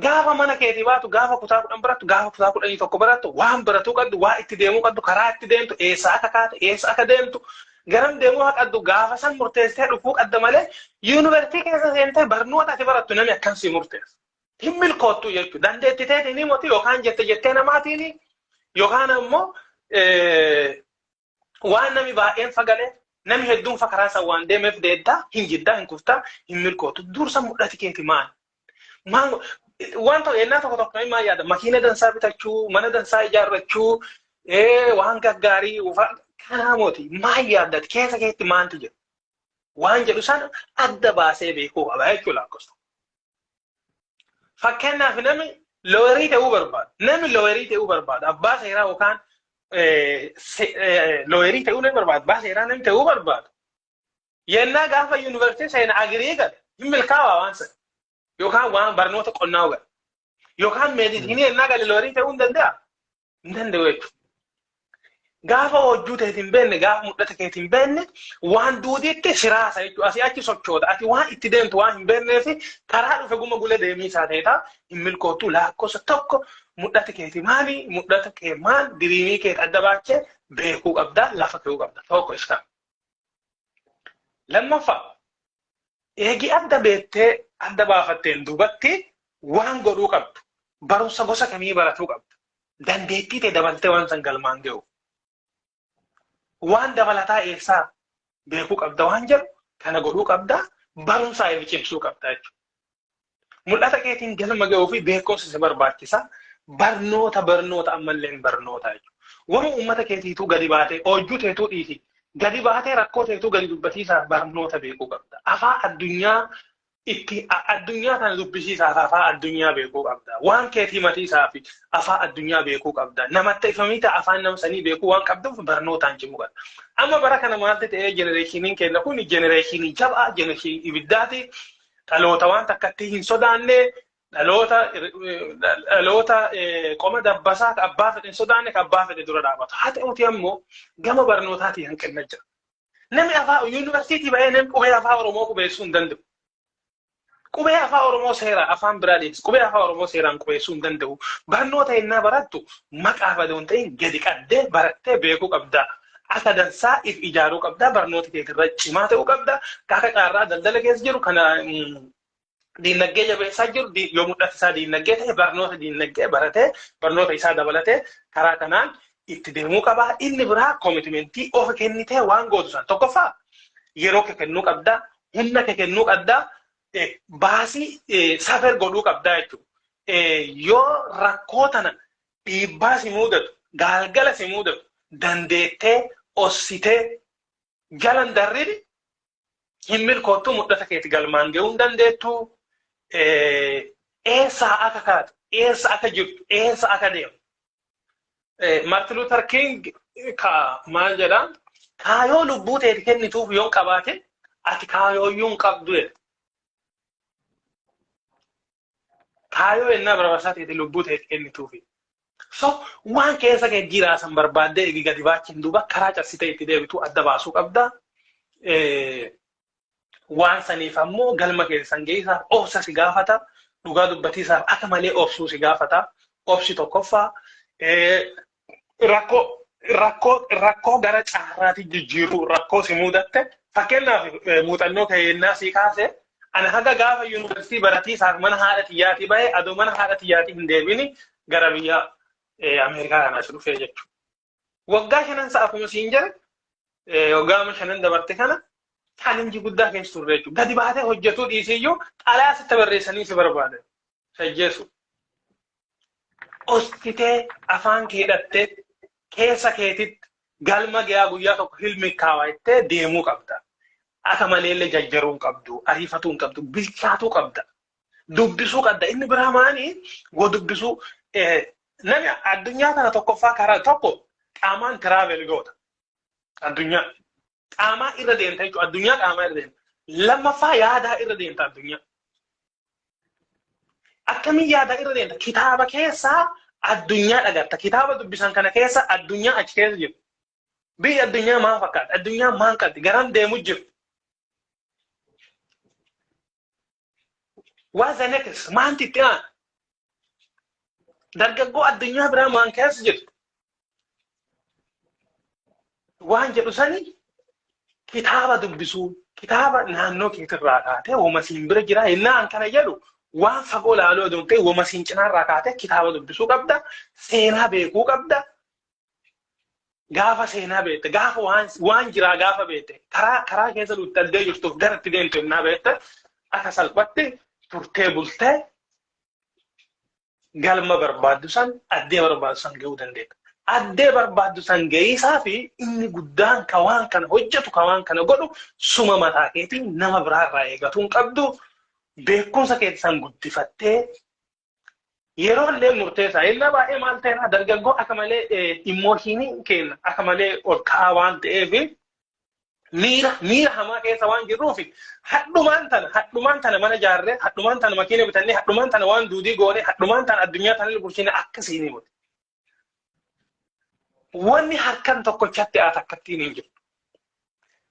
Gaafa mana keetii baatu, gaafa kutaa 10 barattu, gaafa kutaa 11 barattu, waan baratuu qabdu, waa itti deemuu qabdu, karaa itti deemtu, eessa akka kaate, eessa akka deemtu, garam deemuu akka qabdu gaafa san murteessitee dhufuu qabda malee, yuunivarsiitii keessa seentee barnoota ati barattu namni akkan si murteessa. Hin milkoottu jechuudha. Dandeettii teetiin himoti yookaan jette jettee namaatiin yookaan ammoo waan nami baay'een fagalee nami hedduun fa karaa san waan deemeef deeddaa, hin jiddaa, hin kuftaa, hin milkootu. Dursa mul'ati keeti maal? Maal waan ta'u ennaa tokko tokko namni maal yaada? Makiina dansaa bitachuu, mana dansaa ijaarrachuu, waan gaggaarii kanaa mooti. Maal yaaddati? Keessa keetti maaltu jira? Waan jedhu sana adda baasee beekuu qaba jechuudha lakkoofsa. Fakkeenyaaf, namni lawyerii ta'uu barbaada. Namni lawyerii ta'uu barbaada. Abbaa seeraa yookaan lawyerii ta'uu namni barbaada. Abbaa seeraa namni ta'uu barbaada. Yennaa gaafa yuunivarsiitii seena agrii gala. Hin milkaa'aa waan sana. Yookaan waan barnoota qonnaa gala. Yookaan medicineii yennaa gale lawyerii ta'uu hin danda'a? Hin danda'u jechuudha. Gaafa hojjuu ta'e hin beekne, gaafa mul'ata keeti hin beekne, waan duudiitti siraasa jechuudha. Asii achi sochoota. Ati waan itti deemtu waan hin beekneef karaa dhufe guma gula deemii isaa ta'etaa hin milkoottu. Lakkoofsa tokko, mul'ata keeti maali? Mul'ata kee maal? Dreamii kee adda baachee beekuu qabda. Lafa ka'uu qabda. Tokko isa. Lammaffaa, eegi adda beektee adda baafatteen duubatti waan godhuu qabdu. Barumsa gosa kamii baratuu qabda? Dandeettii ta'e dabaltee waan san galmaan ga'u. Waan dabalataa eessaa beekuu qabda waan jedhu kana godhuu qabda, barumsaa if cimsuu qabda jechuudha. Mul'ata keetiin galma ga'uu fi beekumsa si barbaachisa. Barnoota, barnoota, ammallee barnoota jechuudha. Wama uummata keetiituu gadi baatee hojjuu teetuu dhiisi. Gadi baatee rakkoo teetuu gadi dubbatiisaaf barnoota beekuu qabda. Afaan addunyaa itti addunyaa kana dubbisiisaaf afaan addunyaa beekuu qabda. Waan keetii matiisaa fi afaan addunyaa beekuu qabda. Namatti ifamii ta'a, afaan nama sanii beekuu waan qabduuf barnootaan cimuu qabda. Amma bara kana maalti ta'ee, generationiin keenya kun generationii jabaa, generationii ibiddaati. Dhaloota waan takkatti hin sodaanne, dhaloota qoma dabbasaa ka abbaa fedhe hin sodaanne, ka abbaa fedhe dura dhaabatu. Haa ta'uuti ammoo gama barnootaatiin hanqinna jira. Namni afaan yuunivarsiitii ba'ee namni qubee Afaan Oromoo qubeessuu hin danda'u. Qubee Afaan Oromoo seera afaan biraa deebis. Qubee Afaan Oromoo seeraan qubeessuu hin danda'u. Barnoota innaa barattu maqaa badoo hin ta'in gadi qabdee barattee beekuu qabda. Akka dansaa if ijaaruu qabda. Barnoota keetirra cimaa ta'uu qabda. Akka carraa daldala keessa jiru kana, diinagdee jabeessaa jiru, yoo mul'ata isaa diinagdee ta'e, barnoota diinagdee baratee barnoota isaa dabalatee karaa kanaan itti deemuu qaba. Inni biraa commitmentii of kennitee waan gootu san, tokkoffaa yeroo kee kennuu qabda, humna kee kennuu qabda, baasii suffer godhuu qabda jechuudha. Yoo rakkoo tana, dhiibbaa si mudatu, gaalgala si mudatu dandeettee ossitee jalan darrini hin milkoottu, mul'ata keeti galmaan ga'uu hin dandeettu. Eessaa akka kaatu, eessa akka jirtu, eessa akka deemu. Martin Luther King ka maal jedhaa? "Kaayoo lubbuu teeti kennituuf yoon qabaate, ati kaayooyyuu hin qabdu" jedha. Kaayoo ennaa barbaachisaa ta'e lubbuu teeti kennituufi. So waan keessa kee jiraasan barbaaddee eegi gadi baachiin duuba karaa cabsitee itti deebitu adda baasuu qabda. Waan saniif ammoo galma keessan geessaaf obsa si gaafata. Dhugaa dubbatiisaaf akka malee obsuu si gaafata. Obsi tokkoffaa. Rakkoo gara caarraatti jijjiiruu, rakkoo si mudatte, fakkeenyaaf muuxannoo keennaa si kaase, Ani haga gaafa yuunivarsiitii baratiisaaf mana haadha tiyyaatii bahe, adoo mana haadha tiyyaatii hin deebini gara biyya Ameerikaa kanaas dhufee jechuudha. Waggaa 5 sa'a akkuma siin jedhe, waggaa 5 dabarte kana challenge guddaa keessa turre jechuudha. Gadi baatee hojjetuu dhiisiyyuu xalayaa sitti barreessanii si barbaadan. Sajjeessu. Ostitee afaan kee hidhattee keessa keetitti galma gahaa guyyaa tokko hilmi kaawaa jettee deemuu qabda. Akka maleellee jajjaruu hin qabdu, ariifatuu hin qabdu, bilchaatuu qabda. Dubbisuu qabda. Inni biraa maali? Goo dubbisuu. Namni addunyaa kana tokkoffaa karaa tokko qaamaan travel goota. Addunyaa. Qaamaa irra deemta jechuudha. Addunyaa qaamaa irra deemta. Lammaffaa yaadaa irra deemta addunyaa. Akkamiin yaadaa irra deemta? Kitaaba keessaa addunyaa dhagarta. Kitaaba dubbisan kana keessa addunyaa achi keessa jiru. Biyyi addunyaa maal fakkaata? Addunyaa maal qabdi? Garam deemu jiru? What's the next? Maanti itti aana? Dargaggoo addunyaa biraa maan keessa jirtu? Waan jedhu sani kitaaba dubbisuu, kitaaba naannoo keetirraa kaatee wama siin bira jira yennaan kana jedhu, waan fagoo laaluu odoo hin ta'in wama siin cinaarraa kaatee kitaaba dubbisuu qabda, seenaa beekuu qabda. Gaafa seenaa beekte, gaafa waan jiraa gaafa beekte, karaa keessa dhutte addee jirtuuf gara itti deemtu yennaa beekte, akka salphatti turtee bultee galma barbaaddu san, addee barbaaddu san gahuu dandeetta. Addee barbaaddu san gahiisaa fi inni guddaan ka waan kana hojjetu, ka waan kana godhu suma mataa keetiin, nama biraarraa eegatuu hin qabdu. Beekumsa keetii san guddifattee yeroo illee murteessaa. Inni baay'ee maal ta'eera, dargaggoo akka malee emotion keenya akka malee ol ka'aa waan ta'eef, miira hamaa keessa waan jirruuf, hadhumaan tana mana jaarree, hadhumaan tana makiina bitannee, hadhumaan tana waan duudii goone, hadhumaan tana addunyaa tana bulchine akkasiin miti. Wanni harkan tokkochatti haa takkattiin hin jiru.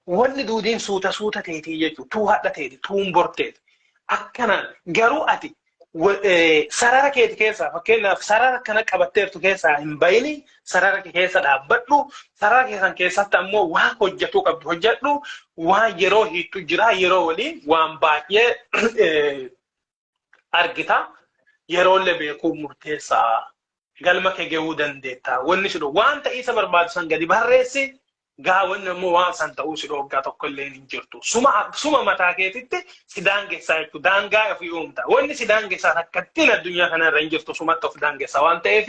Wanni duudiin suuta suuta teetii jechuudha. Tuu hadha teeti, tuun borteeti. Akkanaan garuu ati sarara keeti keessaa, fakkeenyaaf sarara kana qabatteertu keessaa hin bayini, sarara kee keessa dhaabbadhu. Sarara keessan keessatti ammoo waan hojjetuu qabdu hojjedhu. Waan yeroo hiittu jira, yeroo waliin waan baay'ee argita. Yeroollee beekuun murteessaa. Galma kee gahuu dandeetta. Wanni si waan ta'iisa barbaadu san gadi barreessi. Gaa wanni ammoo waan san ta'uu si dhooggaa tokko illee hin jirtu. Suma mataa keetitti si daangessaa jechuudha. Daangaa ofii uumta. Wanni si daangessaa takkattiin addunyaa kanarra hin jirtu, sumatti of daangessaa waan ta'eef,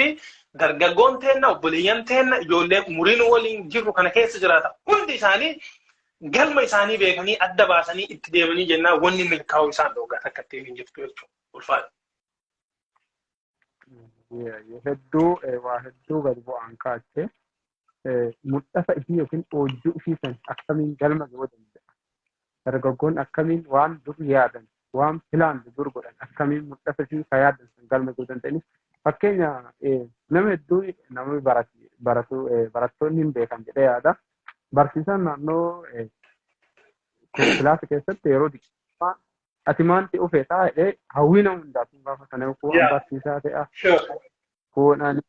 dargaggoon teenna, obboleeyyan teenna, ijoolleen umuriin waliin jirru kana keessa jiraata. Hundi isaanii galma isaanii beekanii adda baasanii itti deemanii jennaan wanni milkaa'uu isaan dhooggaa takkattiin hin jirtu jechuudha. Ulfaata. Hedduu waa hedduu gadi bu'aan kaachee mul'ata ifii yookiin oojjuu ifii san akkamiin galma ga'uu danda'a? Dargaggoon akkamiin waan dur yaadan, waan plan dur godhan, akkamiin mul'ata ifii ka yaadan san galma ga'uu danda'anis? Fakkeenya nama hedduu namni baratu, barattoonni hin beekan jedhee yaada. Barsiisaan naannoo kilaasa keessatti yeroo diqaa ati maal ta'uu feetaa jedhee hawwii nama hundaatu gaafa sana, kun barsiisaa ta'a, kun ani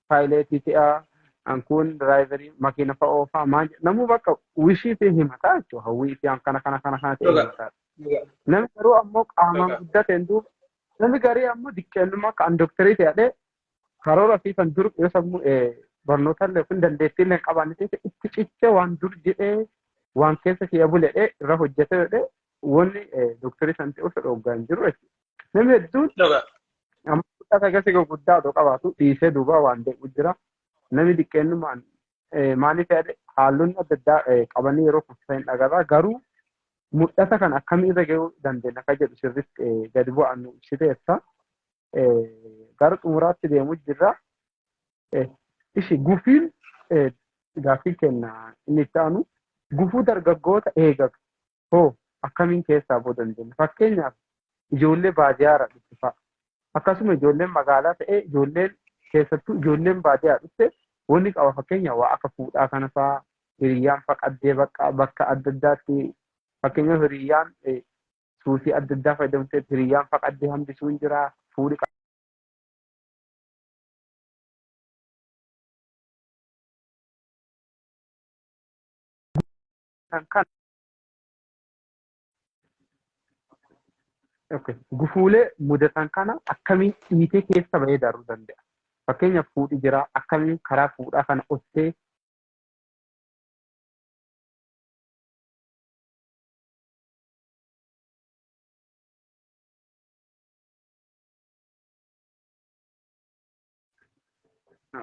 pilot ta'a, an kun driver makiina fa'a oofaa maal namuu bakka wish fi himataa jechuudha, hawwii fi kana kana kana kana ta'e himataa. Namni garuu ammoo qaamaan guddateen duuba namni garii ammoo diqqeennummaa akka an dooktarii ta'e karoora fi kan dur yoo sammuu barnoota illee kun dandeettii illee qabaanne ta'e itti cichee waan dur jedhee waan keessa kiyya buledhee irra hojjetee jedhee wanni dooktarii san ta'uu fedhu hoggaa hin jiru jechuudha. Namni hedduun amma fudhata akkasii gurguddaa otoo qabaatu dhiisee duuba waan deemu jira. Namni diqqeennumaan maaliif yaade haalonni adda addaa qabanii yeroo kuffisan hin dhagarra, garuu mul'ata kan akkamii irra gahuu dandeenya akka jedhu sirriitti gadi bu'aan nu ibsiteessa. Gara xumuraatti deemu jirra. Ishi gufiin gaaffii kenna inni itti aanu, gufuu dargaggoota eegatu hoo akkamiin keessaa ba'uu dandeenya? Fakkeenyaaf ijoollee baadiyyaarraa dhufte fa'a. Akkasuma ijoolleen magaalaa ta'ee, ijoolleen keessattuu ijoolleen baadiyyaa dhufte wanni qaba, fakkeenya waa akka fuudhaa kana fa'a, hiriyyaan faqaddee bakka bakka adda addaatti, fakkeenyaaf hiriyyaan suusii adda addaa fayyadamtee hiriyyaan faqaddee hambisuun jira, fuudhi kan kan Okay. Gufuulee mudatan kana akkamiin dhiitee keessa bahee darbuu danda'a? Fakkeenyaaf fuudhi jira, akkamiin karaa fuudhaa kana ottee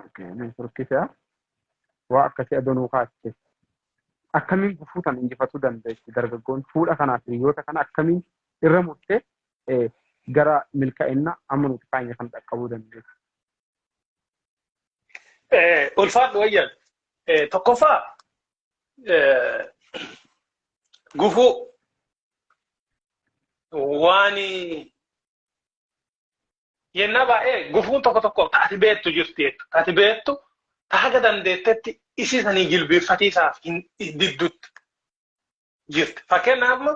Okay, networkii waa akkasii adoonuu kaastee. Akkamiin gufuu tan injifatuu dandeessi dargaggoon fuudha kanaaf hiriyoota kana akkamiin irra murtee gara milkaa'ina amma nuti kaanya kan dhaqqabuu dandeessi? Ulfaadhu wayyan. Tokkoffaa, gufuu waan yennaa baay'ee gufuun tokko tokko taati beektu jirti jechuudha. Taati beektu haga dandeettetti isii sanii jilbeeffatiisaaf hin diddutti jirti. Fakkeenyaaf amma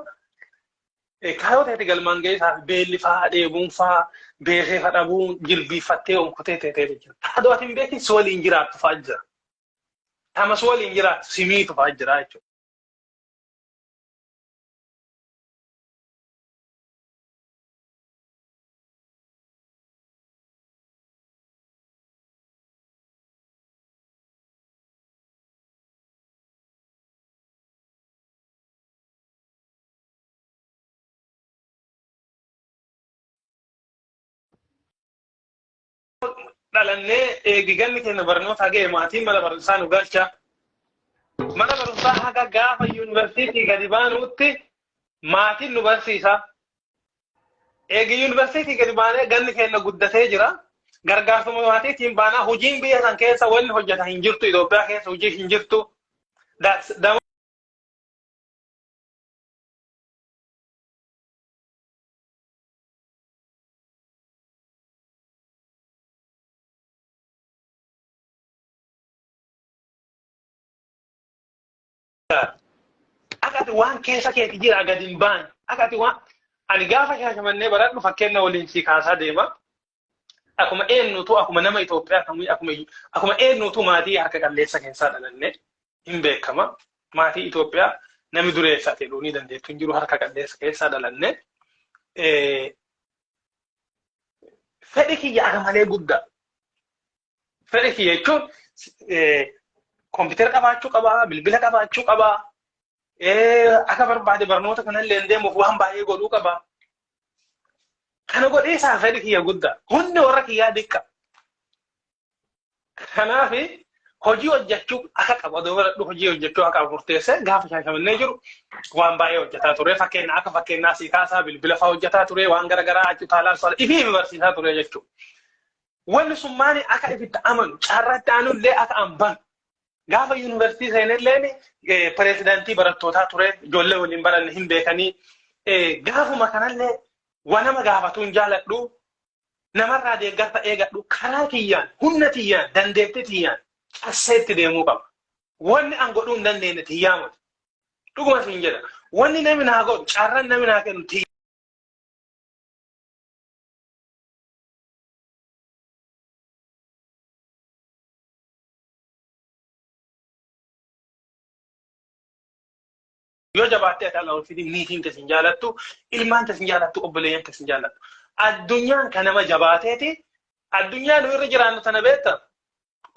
kaayoo ta'e galmaan ga'iisaaf beelli fa'aa, dheebuun fa'aa, beekee fa'aa dhabuun jilbiiffattee onkotee ta'e jira. Taatoo ati hin beekin si waliin jiraattu fa'aa jira. Tama si waliin jiraattu si miitu fa'aa jira jechuudha. Dhalannee eegi ganni keenya barnoota ga'e maatiin mana barumsaa nu galcha. Mana barumsaa haga gaafa yuunivarsiitii gadi baanutti maatiin nu barsiisa. Eegi yuunivarsiitii gadi baanee ganni keenya guddatee jira. Gargaarsuma maatiitiin baanaa, hojiin biyya san keessa wanni hojjetan hin jirtu, Itoophiyaa keessa hojii hin jirtu. Akka ati waan keessa keeti jira gadi hin baane. Akka ati waan ani gaafa Shaashamannee baradhu fakkeenya waliin si kaasaa deema. Akkuma eenyutu, akkuma nama Itoophiyaa kamii, akkuma eenyutu maatii harka qalleessa keessaa dhalanne hin beekama. Maatii Itoophiyaa namni dureessa ta'e ni dandeettu hin jiru, harka qalleessa keessaa dhalanne. Fedhi kiyya akka malee guddaa. Fedhi kiyya jechuun kompiitara qabaachuu qabaa, bilbila qabaachuu qabaa, akka barbaade barnoota kanallee deemuuf waan baay'ee godhuu qabaa. Kana godhee isaa fedhi kiyya guddaa. Hundi warra kiyyaa diqqa. Kanaaf hojii hojjechuu akka qabu adoo baradhu hojii hojjechuu akka qabu murteessee gaafa Shaashamannee jiru waan baay'ee hojjetaa ture. Fakkeenya akka fakkeenyaa sii kaasaa, bilbila fa'aa hojjetaa ture, waan garaagaraa achi utaalaa ifii fi barsiisaa ture jechuudha. Wanni sun maali, akka ifitti amanu carratti aanullee akka an banu. Gaafa yuunivarsiitii seenelleen pireesidaantii barattootaa ture, ijoollee waliin baranne hin beekanii. Gaafuma kanallee waan nama gaafatu hin jaaladhu, namarraa deeggarsa eegadhu, karaa kiyyaan, humna tiyyaan, dandeettii tiyyaan casseetti deemuu qaba. Wanni an godhuu hin dandeenye tiyyaa miti. Dhuguma siin jedha. Wanni namni naa godhu, carraan namni naa kennu yoo jabaattee ati ala ol fidin, niitiin tesin jaalattu, ilmaan tesin jaalattu, obboleeyyan tesin jaalattu. Addunyaan kan nama jabaateeti. Addunyaa nu irra jiraannu tana beekta.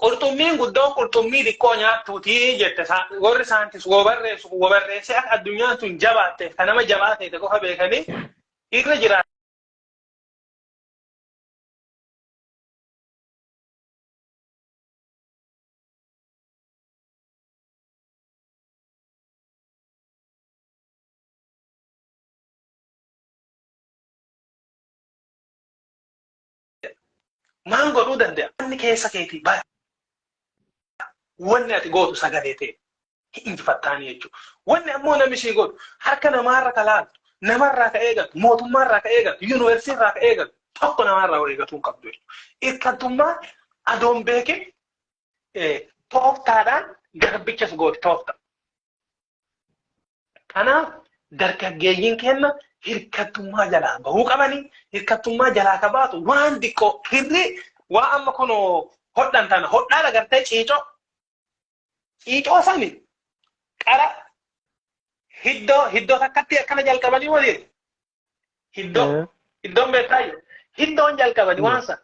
Qurxummiin guddoon qurxummii xiqqoo nyaattuuti jette warri saantis wobarreessu wobarreessee akka addunyaan tun jabaatte kan nama jabaateete qofa beekanii irra jiraatan. Maan godhuu danda'a? Wanni keessa keetii bara. Wanni ati gootu sagalee ta'e injifattaanii jechuudha. Wanni ammoo namni sii godhu, harka namaarra ka laaltu, namarraa ka eegatu, mootummaarraa ka eegatu, yuunivarsiitirraa ka eegatu, tokko namaarraa waa eegatuu hin qabdu jechuudha. Irkattummaa adoon beekin tooftaadhaan garbichas gooti toofta. Kanaaf dargaggeeyyiin keenya hirkattummaa jalaa bahuu qabanii, hirkattummaa jalaa ka baatu waan xiqqoo kirrii waa amma kunoo hodhan tana hodhaan agartee, ciicoo ciicoo sani qara hiddoo hiddoo takkatti akkana jalqabanii waliin Hiddoo. Hiddoon beektaayyuu. Hiddoon jalqabani waan san.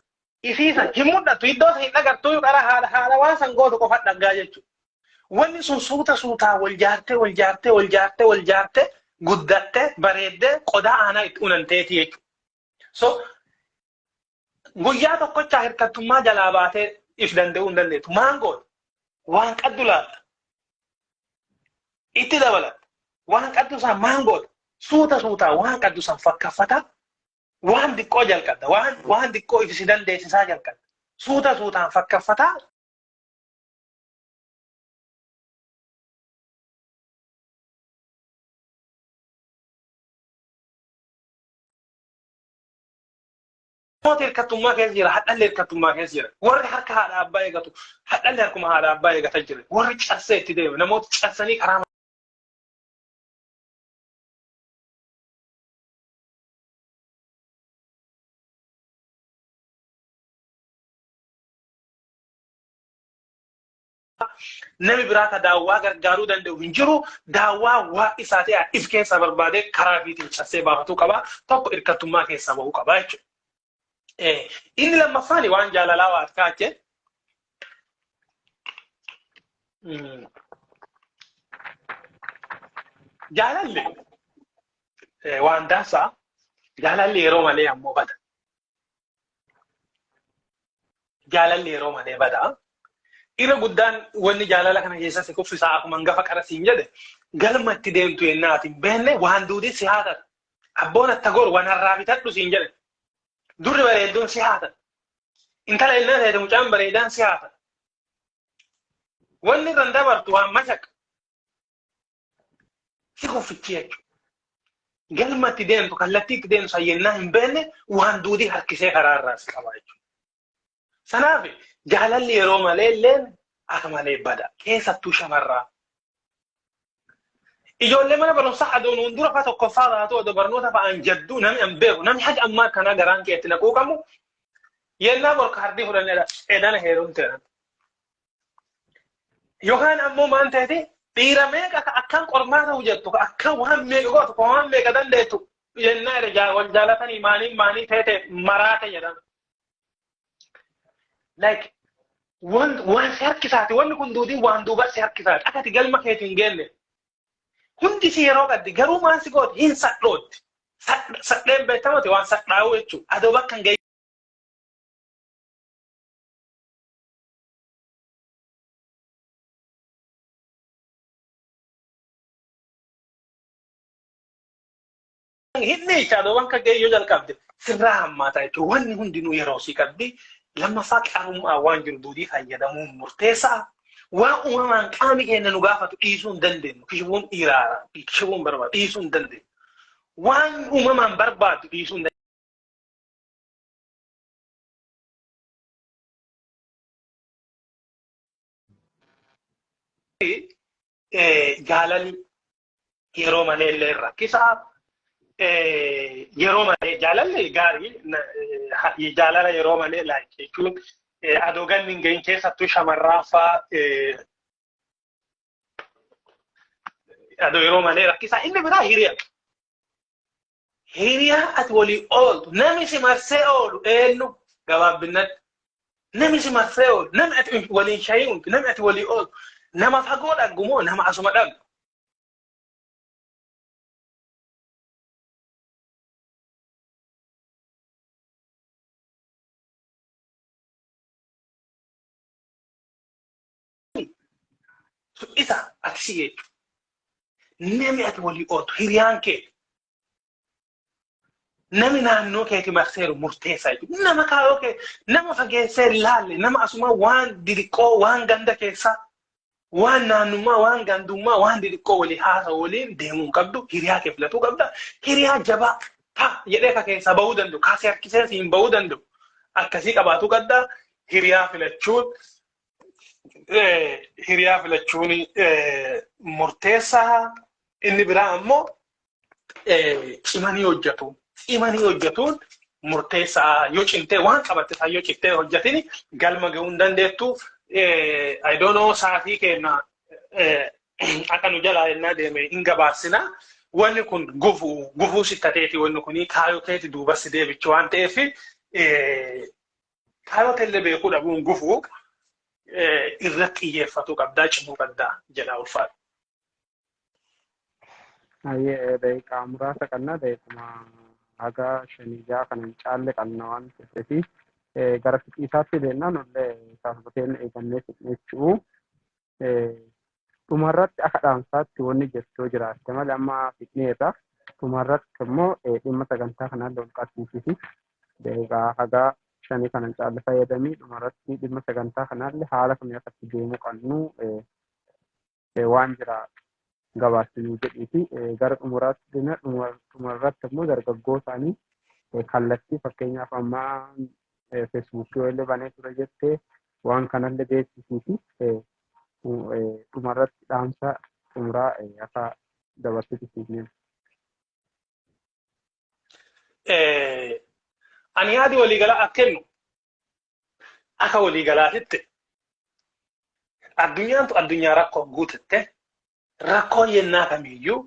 Isiisan hin mul'attu hiddoo san hin agartuu qara haala haala waan san gootu qofa dhaggaa jechuudha. Wanni sun suuta suutaa wal jaartee wal jaartee wal jaartee wal jaartee guddattee bareeddee qodaa aanaa itti unanteeti jechuudha. So guyyaa tokkochaa hirkattummaa jalaa baatee if danda'uu hin dandeettu. Maan goota? Waan qaddu laalta. Itti dabalatta. Waan qaddu san maan goota? Suuta suutaa waan qaddu san fakkaffata. Waan diqqoo jalqabda. Waan diqqoo if si dandeessisaa jalqabda. Suuta suutaan fakkaffataa. Namoota hirkattummaa keessa jira, hadhallee hirkattummaa keessa jira. Warri harka haadha abbaa eegatu, hadhallee harkuma haadha abbaa eegata jira. Warri cassee itti deema, namoota cassanii karaa Nami biraa ka daawwaa gargaaruu danda'u hin jiru. Daawwaa waa isaa ta'e if keessaa barbaadee karaa ofiitiin cassee baafatuu qaba. Tokko hirkattummaa keessaa bahuu qaba jechuudha. Inni lammaffaan waan jaalalaa waa kaache. Jaalalli waan dansaa, jaalalli yeroo malee ammoo bada. Jaalalli yeroo malee bada. Irra guddaan wanni jaalala kana keessa si kuffisaa akkuma hangafa qara siin jedhe galma itti deemtu yennaa ati hin beekne waan duudii si haatan. Abboon atta goru waan harraa bitadhu siin jedhe. Durri bareedduun si haatan. Intala illee ta'e mucaan bareedaan si haatan. Wanni irra hin dabartu waan mashaqa. Si kuffichi jechuudha. Galma itti deemtu kallattii itti deemtu san yennaa hin beekne waan duudii harkisee karaa irraa si qaba jechuudha. Sanaaf jaalalli yeroo malee illee akka malee bada. Keessattuu shamarraa. Ijoollee mana barumsaa adoo nuun dura fa tokkoffaa baatu odoo barnoota fa'aan jadduu namni an beeku namni haga ammaa kanaa garaan kee itti naquu qabu yennaa bor kaardii fudhannee edana heerumte. Yookaan ammoo maan ta'eeti dhiira meeqa ka akkaan qormaata hojjettu ka akkaan waan meeqa gootu ka waan meeqa dandeettu yennaa erga wal jaalatanii maanii maanii teete maraate jedhama. Like waan waan si harkisaati wanni kun duudii waan duuba si harkisaati akka ati galma keetiin hin geenne. Hundi si yeroo qabdi garuu maan si gooti hin sadhootti. Sadheen beektamati waan sadhaa'uu jechuudha. Adoo bakka hin Hin dhiicha adoo bakka ga'e yoo jalqabde sirraa hammaataa jechuudha. Wanni hundinuu yeroo sii qabdi. Lammaffaa qarummaa waan jiru duudii fayyadamuun murteessaa. Waan uumamaan qaamni keenya nu gaafatu dhiisuu hin dandeenyu. Kishibuun dhiiraa kishibuun barbaadu dhiisuu hin dandeenyu. Waan uumamaan barbaadu dhiisuu hin Jaalalli yeroo malee illee rakkisaa. Yeroo malee jaalalli gaarii, jaalala yeroo malee like jechuun adoo ganni hin gahin keessattuu shamarraan faa adoo yeroo malee rakkisaa. Inni biraa hiriya. Hiriyaa ati walii ooltu namni si marsee oolu eenyu gabaabbinnatti. Namni si marsee oolu namni ati waliin shayii untu namni ati walii ooltu nama fagoo dhaggu moo nama asuma dhaggu. Isa ati si jechuudha. Namni ati walii ooltu hiriyaan kee namni naannoo keeti marseeru murteessaa jechuudha. Nama kaayoo kee nama fageessee hin laalle nama asuma waan didiqqoo waan ganda keessaa waan naannummaa waan gandummaa waan didiqqoo walii haasa'u waliin deemuu hin qabdu hiriyaa kee filatuu qabda. Hiriyaa jabaa ta jedhee ka keessaa bahuu danda'u kaasee harkisee siin bahuu danda'u akkasii qabaatuu qabda. Hiriyaa filachuun hiriyaa filachuun murteessaa. Inni biraa ammoo cimanii hojjetu. Cimanii hojjetuun murteessaa yoo cimtee waan qabatte isaa yoo cimtee hojjetini galma ga'uu hin dandeettu. I don't know sa'aatii keenya akka nu jalaa ennaa deeme hin gabaabsina. Wanni kun gufuu gufuu si tateeti, wanni kun kaayoo keeti duuba si deebichi waan ta'eef, kaayoo teellee beekuu dhabuun gufuu irratti xiyyeeffatu qabdaa, cimuu qabdaa jedha, ulfaadha. Ayyee, daqiiqaa muraasa qabna, daqiiquma haga shanii jaha kana hin caalle qabna waan ta'eef gara fixiisaatti deemnaan illee saasbateen eegannee fixne jechuu. Dhumarratti akka dhaamsaatti wanni jettoo jiraatte malee amma fixneerra. Dhumarratti immoo dhimma sagantaa kanaan wal qabsiisisi. Daqiiqaa haga shanii kana hin caalle fayyadamii dhumarratti dhimma sagantaa kanaallee haala kamii akkatti deemuu qabnu waan jira gabaabsinuu jedhii fi gara xumuraatti deemna. Dhumarratti immoo dargaggoo isaanii kallattii, fakkeenyaaf ammaa Feesbuukii illee banee ture jettee, waan kanallee beeksisii fi dhumarratti dhaamsa xumuraa akka dabarsitu siifneen. Ani yaadi waliigalaa akka kennu, akka waliigalaatitti addunyaan tu addunyaa rakkoo guutatte, rakkoo yennaa kamiiyyuu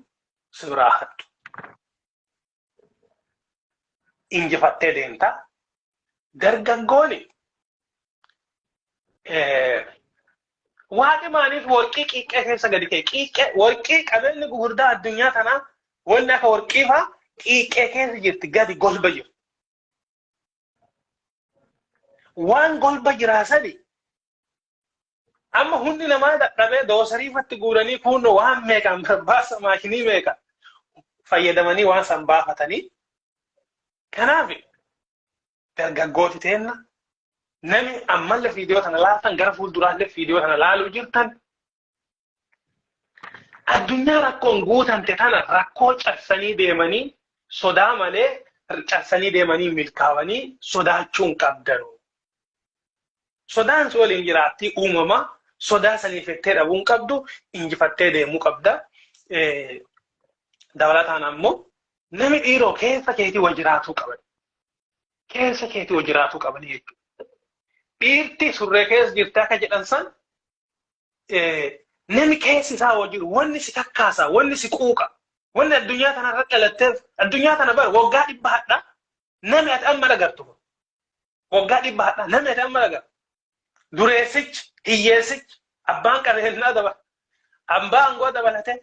si biraa hattu. Injifattee deemta. Dargaggooni waaqi maaliif warqii qiiqqee keessa gadi ka'e? Qiiqqee warqii, qabeenyi gugurdaa addunyaa tanaa, wanni akka warqii faa qiiqqee keessa jirti, gadi golba jiru. Waan golba jiraa sani amma hundi namaa dadhabee doosarii ifatti guuranii kunnoo waan meeqaan barbaasa, maashinii meeqa fayyadamanii waan san baafatanii. Kanaaf dargaggooti teenna, nami ammallee viidiyoo tana laaltan, gara fuulduraallee viidiyoo tana laaluu jirtan, addunyaa rakkoon guutante tana rakkoo cabsanii deemanii, sodaa malee cabsanii deemanii milkaa'anii sodaachuu hin qabdanu. Sodaan si waliin jiraattii uumama, sodaa saniif jettee dhabuu hin qabdu, injifattee deemuu qabda. Dabalataan ammoo nami dhiiroo keessa keetii wa jiraatuu qaban. Keessa keetii wa jiraatuu qaban jechuudha. Dhiirti surree keessa jirti akka jedhan san, nami keessi isaa wa jiru, wanni si kakkaasa, wanni si quuqa, wanni addunyaa tanarra dhalatteef, addunyaa tana bara waggaa 100 hadha nami ati amma agartu, waggaa 100 hadha nami ati amma agartu, dureessichi, hiyyeessichi, abbaan qabeenyaa dabala, abbaa aangoo dabalatee,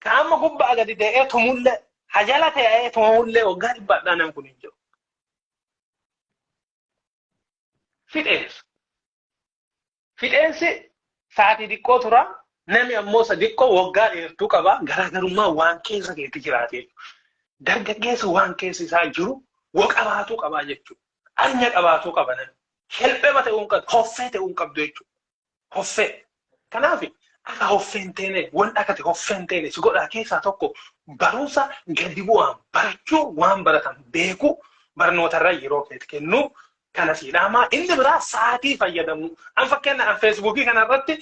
ka amma gubbaa gadi ta'ee tumullee, hajala ta'ee tumullee, waggaa 100 hadhaa nam kun hin jiru. Fixeensa. Fixeensi sa'aatii xiqqoo tura, nami ammoo isa xiqqoo waggaa dheertuu qaba, garaagarummaa waan keessa keetti jiraate jechuudha. Dargaggeessi waan keessa isaa jiru wa qabaatuu qabaa jechuudha. Anya qabaatuu qaba nami. Helphema ta'uu hin qabdu, hoffee ta'uu hin qabdu jechuudha. Hoffee. Kanaaf akka hoffee hin teene, wanti akka ta'e hoffee hin teene si godhaa keessaa tokko barumsa gadi bu'aan barachuu, waan baratan beekuu, barnootarra yeroo keeti kennuu kana siidhaamaa. Inni biraa sa'aatii fayyadamu. An fakkeenya an Feesbuukii kanarratti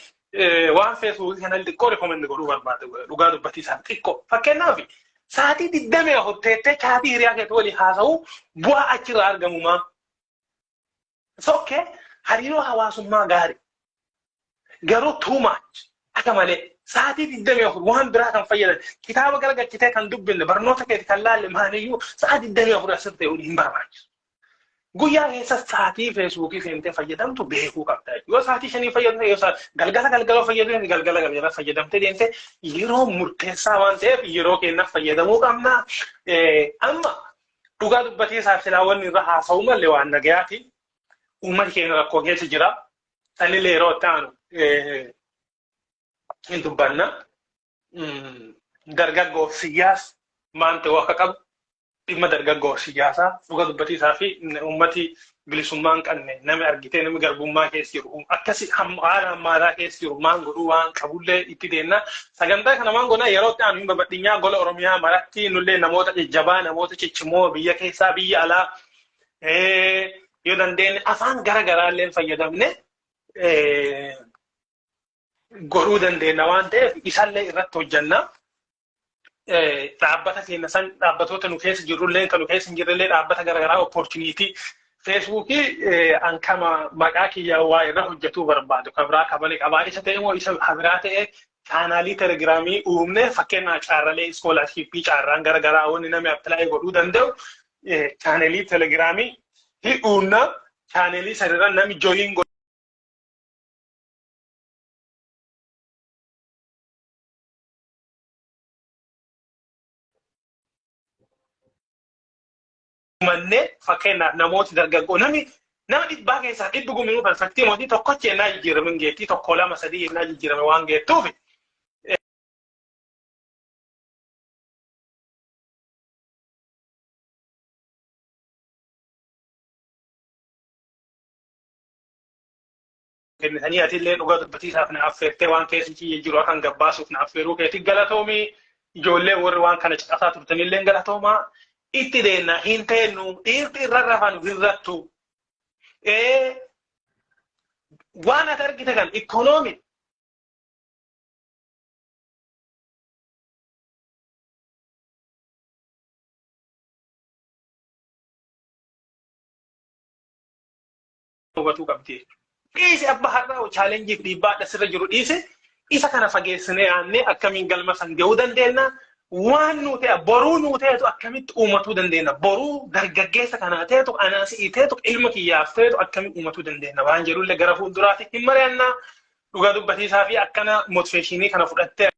waan Feesbuukii kana xiqqoo recommend godhuu barbaade, dhugaa dubbatiisaaf xiqqoo. Fakkeenyaaf sa'aatii 24 teettee chaatii hiriyaa keetii walii haasa'uu, bu'aa achirraa argamu maa? Sokkee hariiroo hawaasummaa gaarii. Garuu too much, akka malee sa'aatii 24 waan biraa kan fayyadan, kitaaba garagalchitee kan dubbinne, barnoota keeti kan laalle, maaliyyuu sa'aa 24 asirra ta'uun hin barbaachisu. Guyyaa keessa sa'aatii Feesbuukii seentee fayyadamtu beekuu qabda. Yoo sa'aatii 5 fayyadamte, yoo galgala galgala fayyadamte, galgala galgala fayyadamtee deemte, yeroo murteessaa waan ta'eef yeroo keenyaaf fayyadamuu qabna. Amma dhugaa dubbatee isaaf silaa wanni irra haasa'u malee waan nagayaati. Uummati keenya rakkoo keessa jira. Sanillee yeroo itti aanu hin dubbanna. Dargaggoof siyyaas maan ta'uu akka qabu, dhimma dargaggoof siyaasaa, dhuga dubbatiisaa fi uummati bilisummaa hin qabne, nami argitee nami garbummaa keessa jiru, akkasi haala hammaataa keessa jiru maan godhuu waan qabullee itti deemna. Sagantaa kana maan goonaa yeroo itti aanu hin babadhinyaa gola Oromiyaa maratti nullee namoota jajjabaa, namoota ciccimoo biyya keessaa, biyya alaa, yoo dandeenye afaan gara garaa illee fayyadamne godhuu dandeenya waan ta'eef isallee irratti hojjanna. Dhaabbata keenya san, dhaabbatoota nu keessa jirrullee, kan nu keessa hin jirrellee, dhaabbata garaagaraa opportunity Feesbuukii an kama maqaa kiyyaa waa irra hojjetuu barbaadu kan biraa kabale qabaa isa ta'e moo isa biraa ta'e Channelii Telegramii uumne, fakkeenyaaf carralee scholarshipii, carraan garaagaraa wanni namni apply godhuu danda'u, channelii Telegramii hi uumna. Channelii sanirra namni join mannee, fakkeenyaaf namooti dargaggoo namni nama 100 keessaa 100 guminuu perfectii mootii tokkochi ennaa jijjiirame hin geettii, tokko, lama, sadii ennaa jijjiirame waan geettuuf, kennitanii atillee dhugaa dubbatiisaaf na affeertee, waan keessi kiyya jiru akkan gabbaasuuf na affeeruu keetii galatoomii. Ijoollee warri waan kana caqasaa turtanillee galatoomaa. Itti deenna hin teennu, dhiirti irra rafanu hin rattu. Waan ati argite kan ikoonoomii hubatuu qabdi jechuudha. Dhiisi, abba har'aa challengeiif dhiibbaa adda sirra jiru dhiisi, isa kana fageessinee yaannee akkamiin galma san gahuu dandeenya? Waan nuu ta'e boruu nuu ta'etu akkamitti uumatuu dandeenya? Boruu dargaggeessa kanaa ta'etu, anaa si'ii ta'etu, ilma kiyyaaf ta'etu akkamitti uumatuu dandeenya waan jedhullee gara fuulduraatti hin mari'annaa. Dhugaa dubbatiisaa fi akkana motivationii kana fudhattee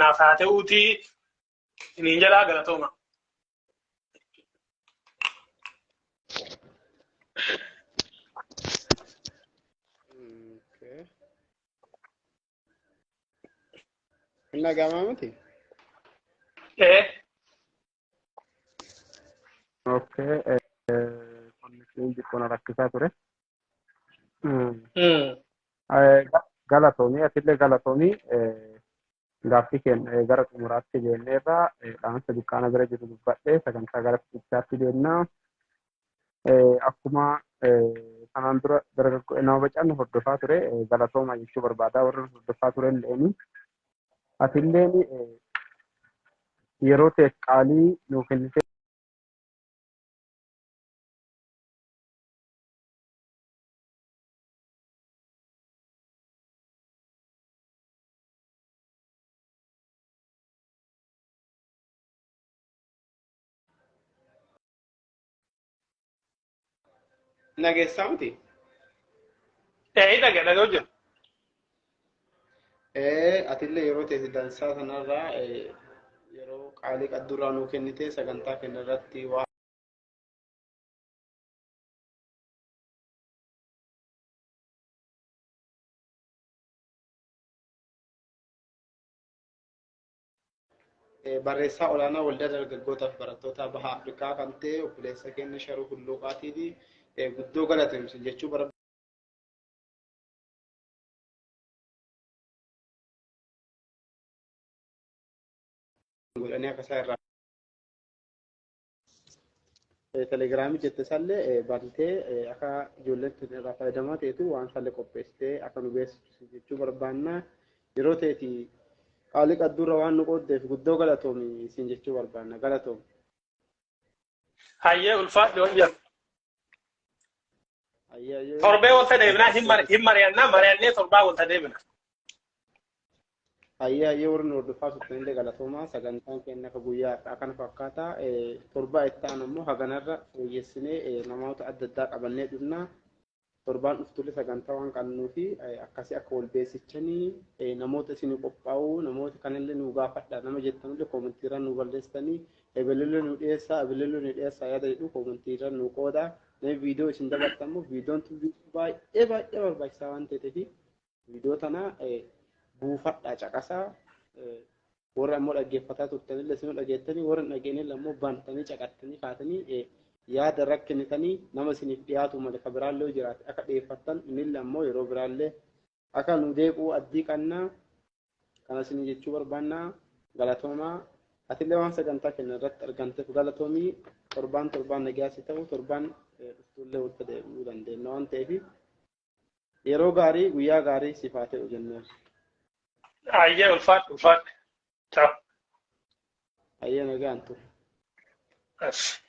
naaf haa ta'uuti isiniin jedhaa, galatooma. Okay. Hin dhaga'amaa miti? Ee. Okay. Connectioniin xiqqoo na rakkisaa ture. Galatoomii, atillee galatoomii. Gaaffii keenya gara xumuraatti deemneerra. Dhaamsa dukkaana bira jiru dubbadhee sagantaa gara fiigichaatti deemna. Akkuma kanaan dura dargaggoo nama bacannu hordofaa ture galatooma jechuu barbaada, warra hordofaa ture illeen. Atilleen yeroo ta'eef qaalii nuu kennite. Nageessaa miti? Ee, dhagaa jiru. Atillee yeroo teessi dansaa sanarraa yeroo qaalii qaddurraa nuu kennite, sagantaa keenya irratti waa barreessaa olaanaa Waldaa Dargaggootaaf Barattoota Baha Afrikaa kan ta'e obboleessa keenya Sharuu Hulluuqaatiin guddoo galateemsu jechuu bara godhanii akka isaa irraa Telegramii jette sallee bantee akka ijoolleen irraa fayyadamaa ta'etu waan sallee qopheessitee akka nu beeksisu jechuu barbaanna. Yeroo ta'eeti qaalii qaddurra waan nu qooddeef guddoo galatoomi isin jechuu barbaanna. Galatoomi. Hayyee, ulfaadhu wayya. Hayyee, hayyee. Torbee walta deebinaa, hin mari'annaa, mari'annee torbaa walta deebina. Hayyee, hayyee, warri nu hordofaa turtanillee galatoomaa. Sagantaan keenya akka guyyaa har'aa kana fakkaata. Torbaa itti aanu immoo haganarra fooyyessinee namoota adda addaa qabannee dhufna. Torbaan dhuftullee sagantaa waan qabnuu fi akkasii akka wal beeksichanii namoota isin qophaa'uu, namoota kanallee nu gaafadha nama jettanullee commentiirra nu balleessitanii, ebelellee nu dhiyeessaa, ebelellee nu dhiyeessaa yaada jedhu commentiirra nu qooda. Namni viidiyoo isin dabartan immoo viidiyoon tun viidiyoo baay'ee baay'ee barbaachisaa waan ta'eef viidiyoo tana buufadhaa caqasaa. Warra ammoo dhaggeeffataa turtanillee isin dhageettanii, warra hin dhageenillee ammoo bantanii caqattanii kaatanii yaada rakkinitanii nama isiniif dhiyaatu malee ka biraallee yoo jiraate akka dhiyeeffattan, innillee ammoo yeroo biraallee akka nu deequu addii qannaa kana isin jechuu barbaannaa. Galatoomaa. Atillee waan sagantaa kenna irratti argamteef galatoomii. Torbaan torbaan nagaasi ta'u, torbaan dhuftuullee walitti deebi'uu dandeenya waan ta'eef, yeroo gaarii, guyyaa gaarii siif haa ta'u jenneerra. Hayyee, ulfaadhu, ulfaadhu. Ciao. Hayyee, nagaan tu. Ashi.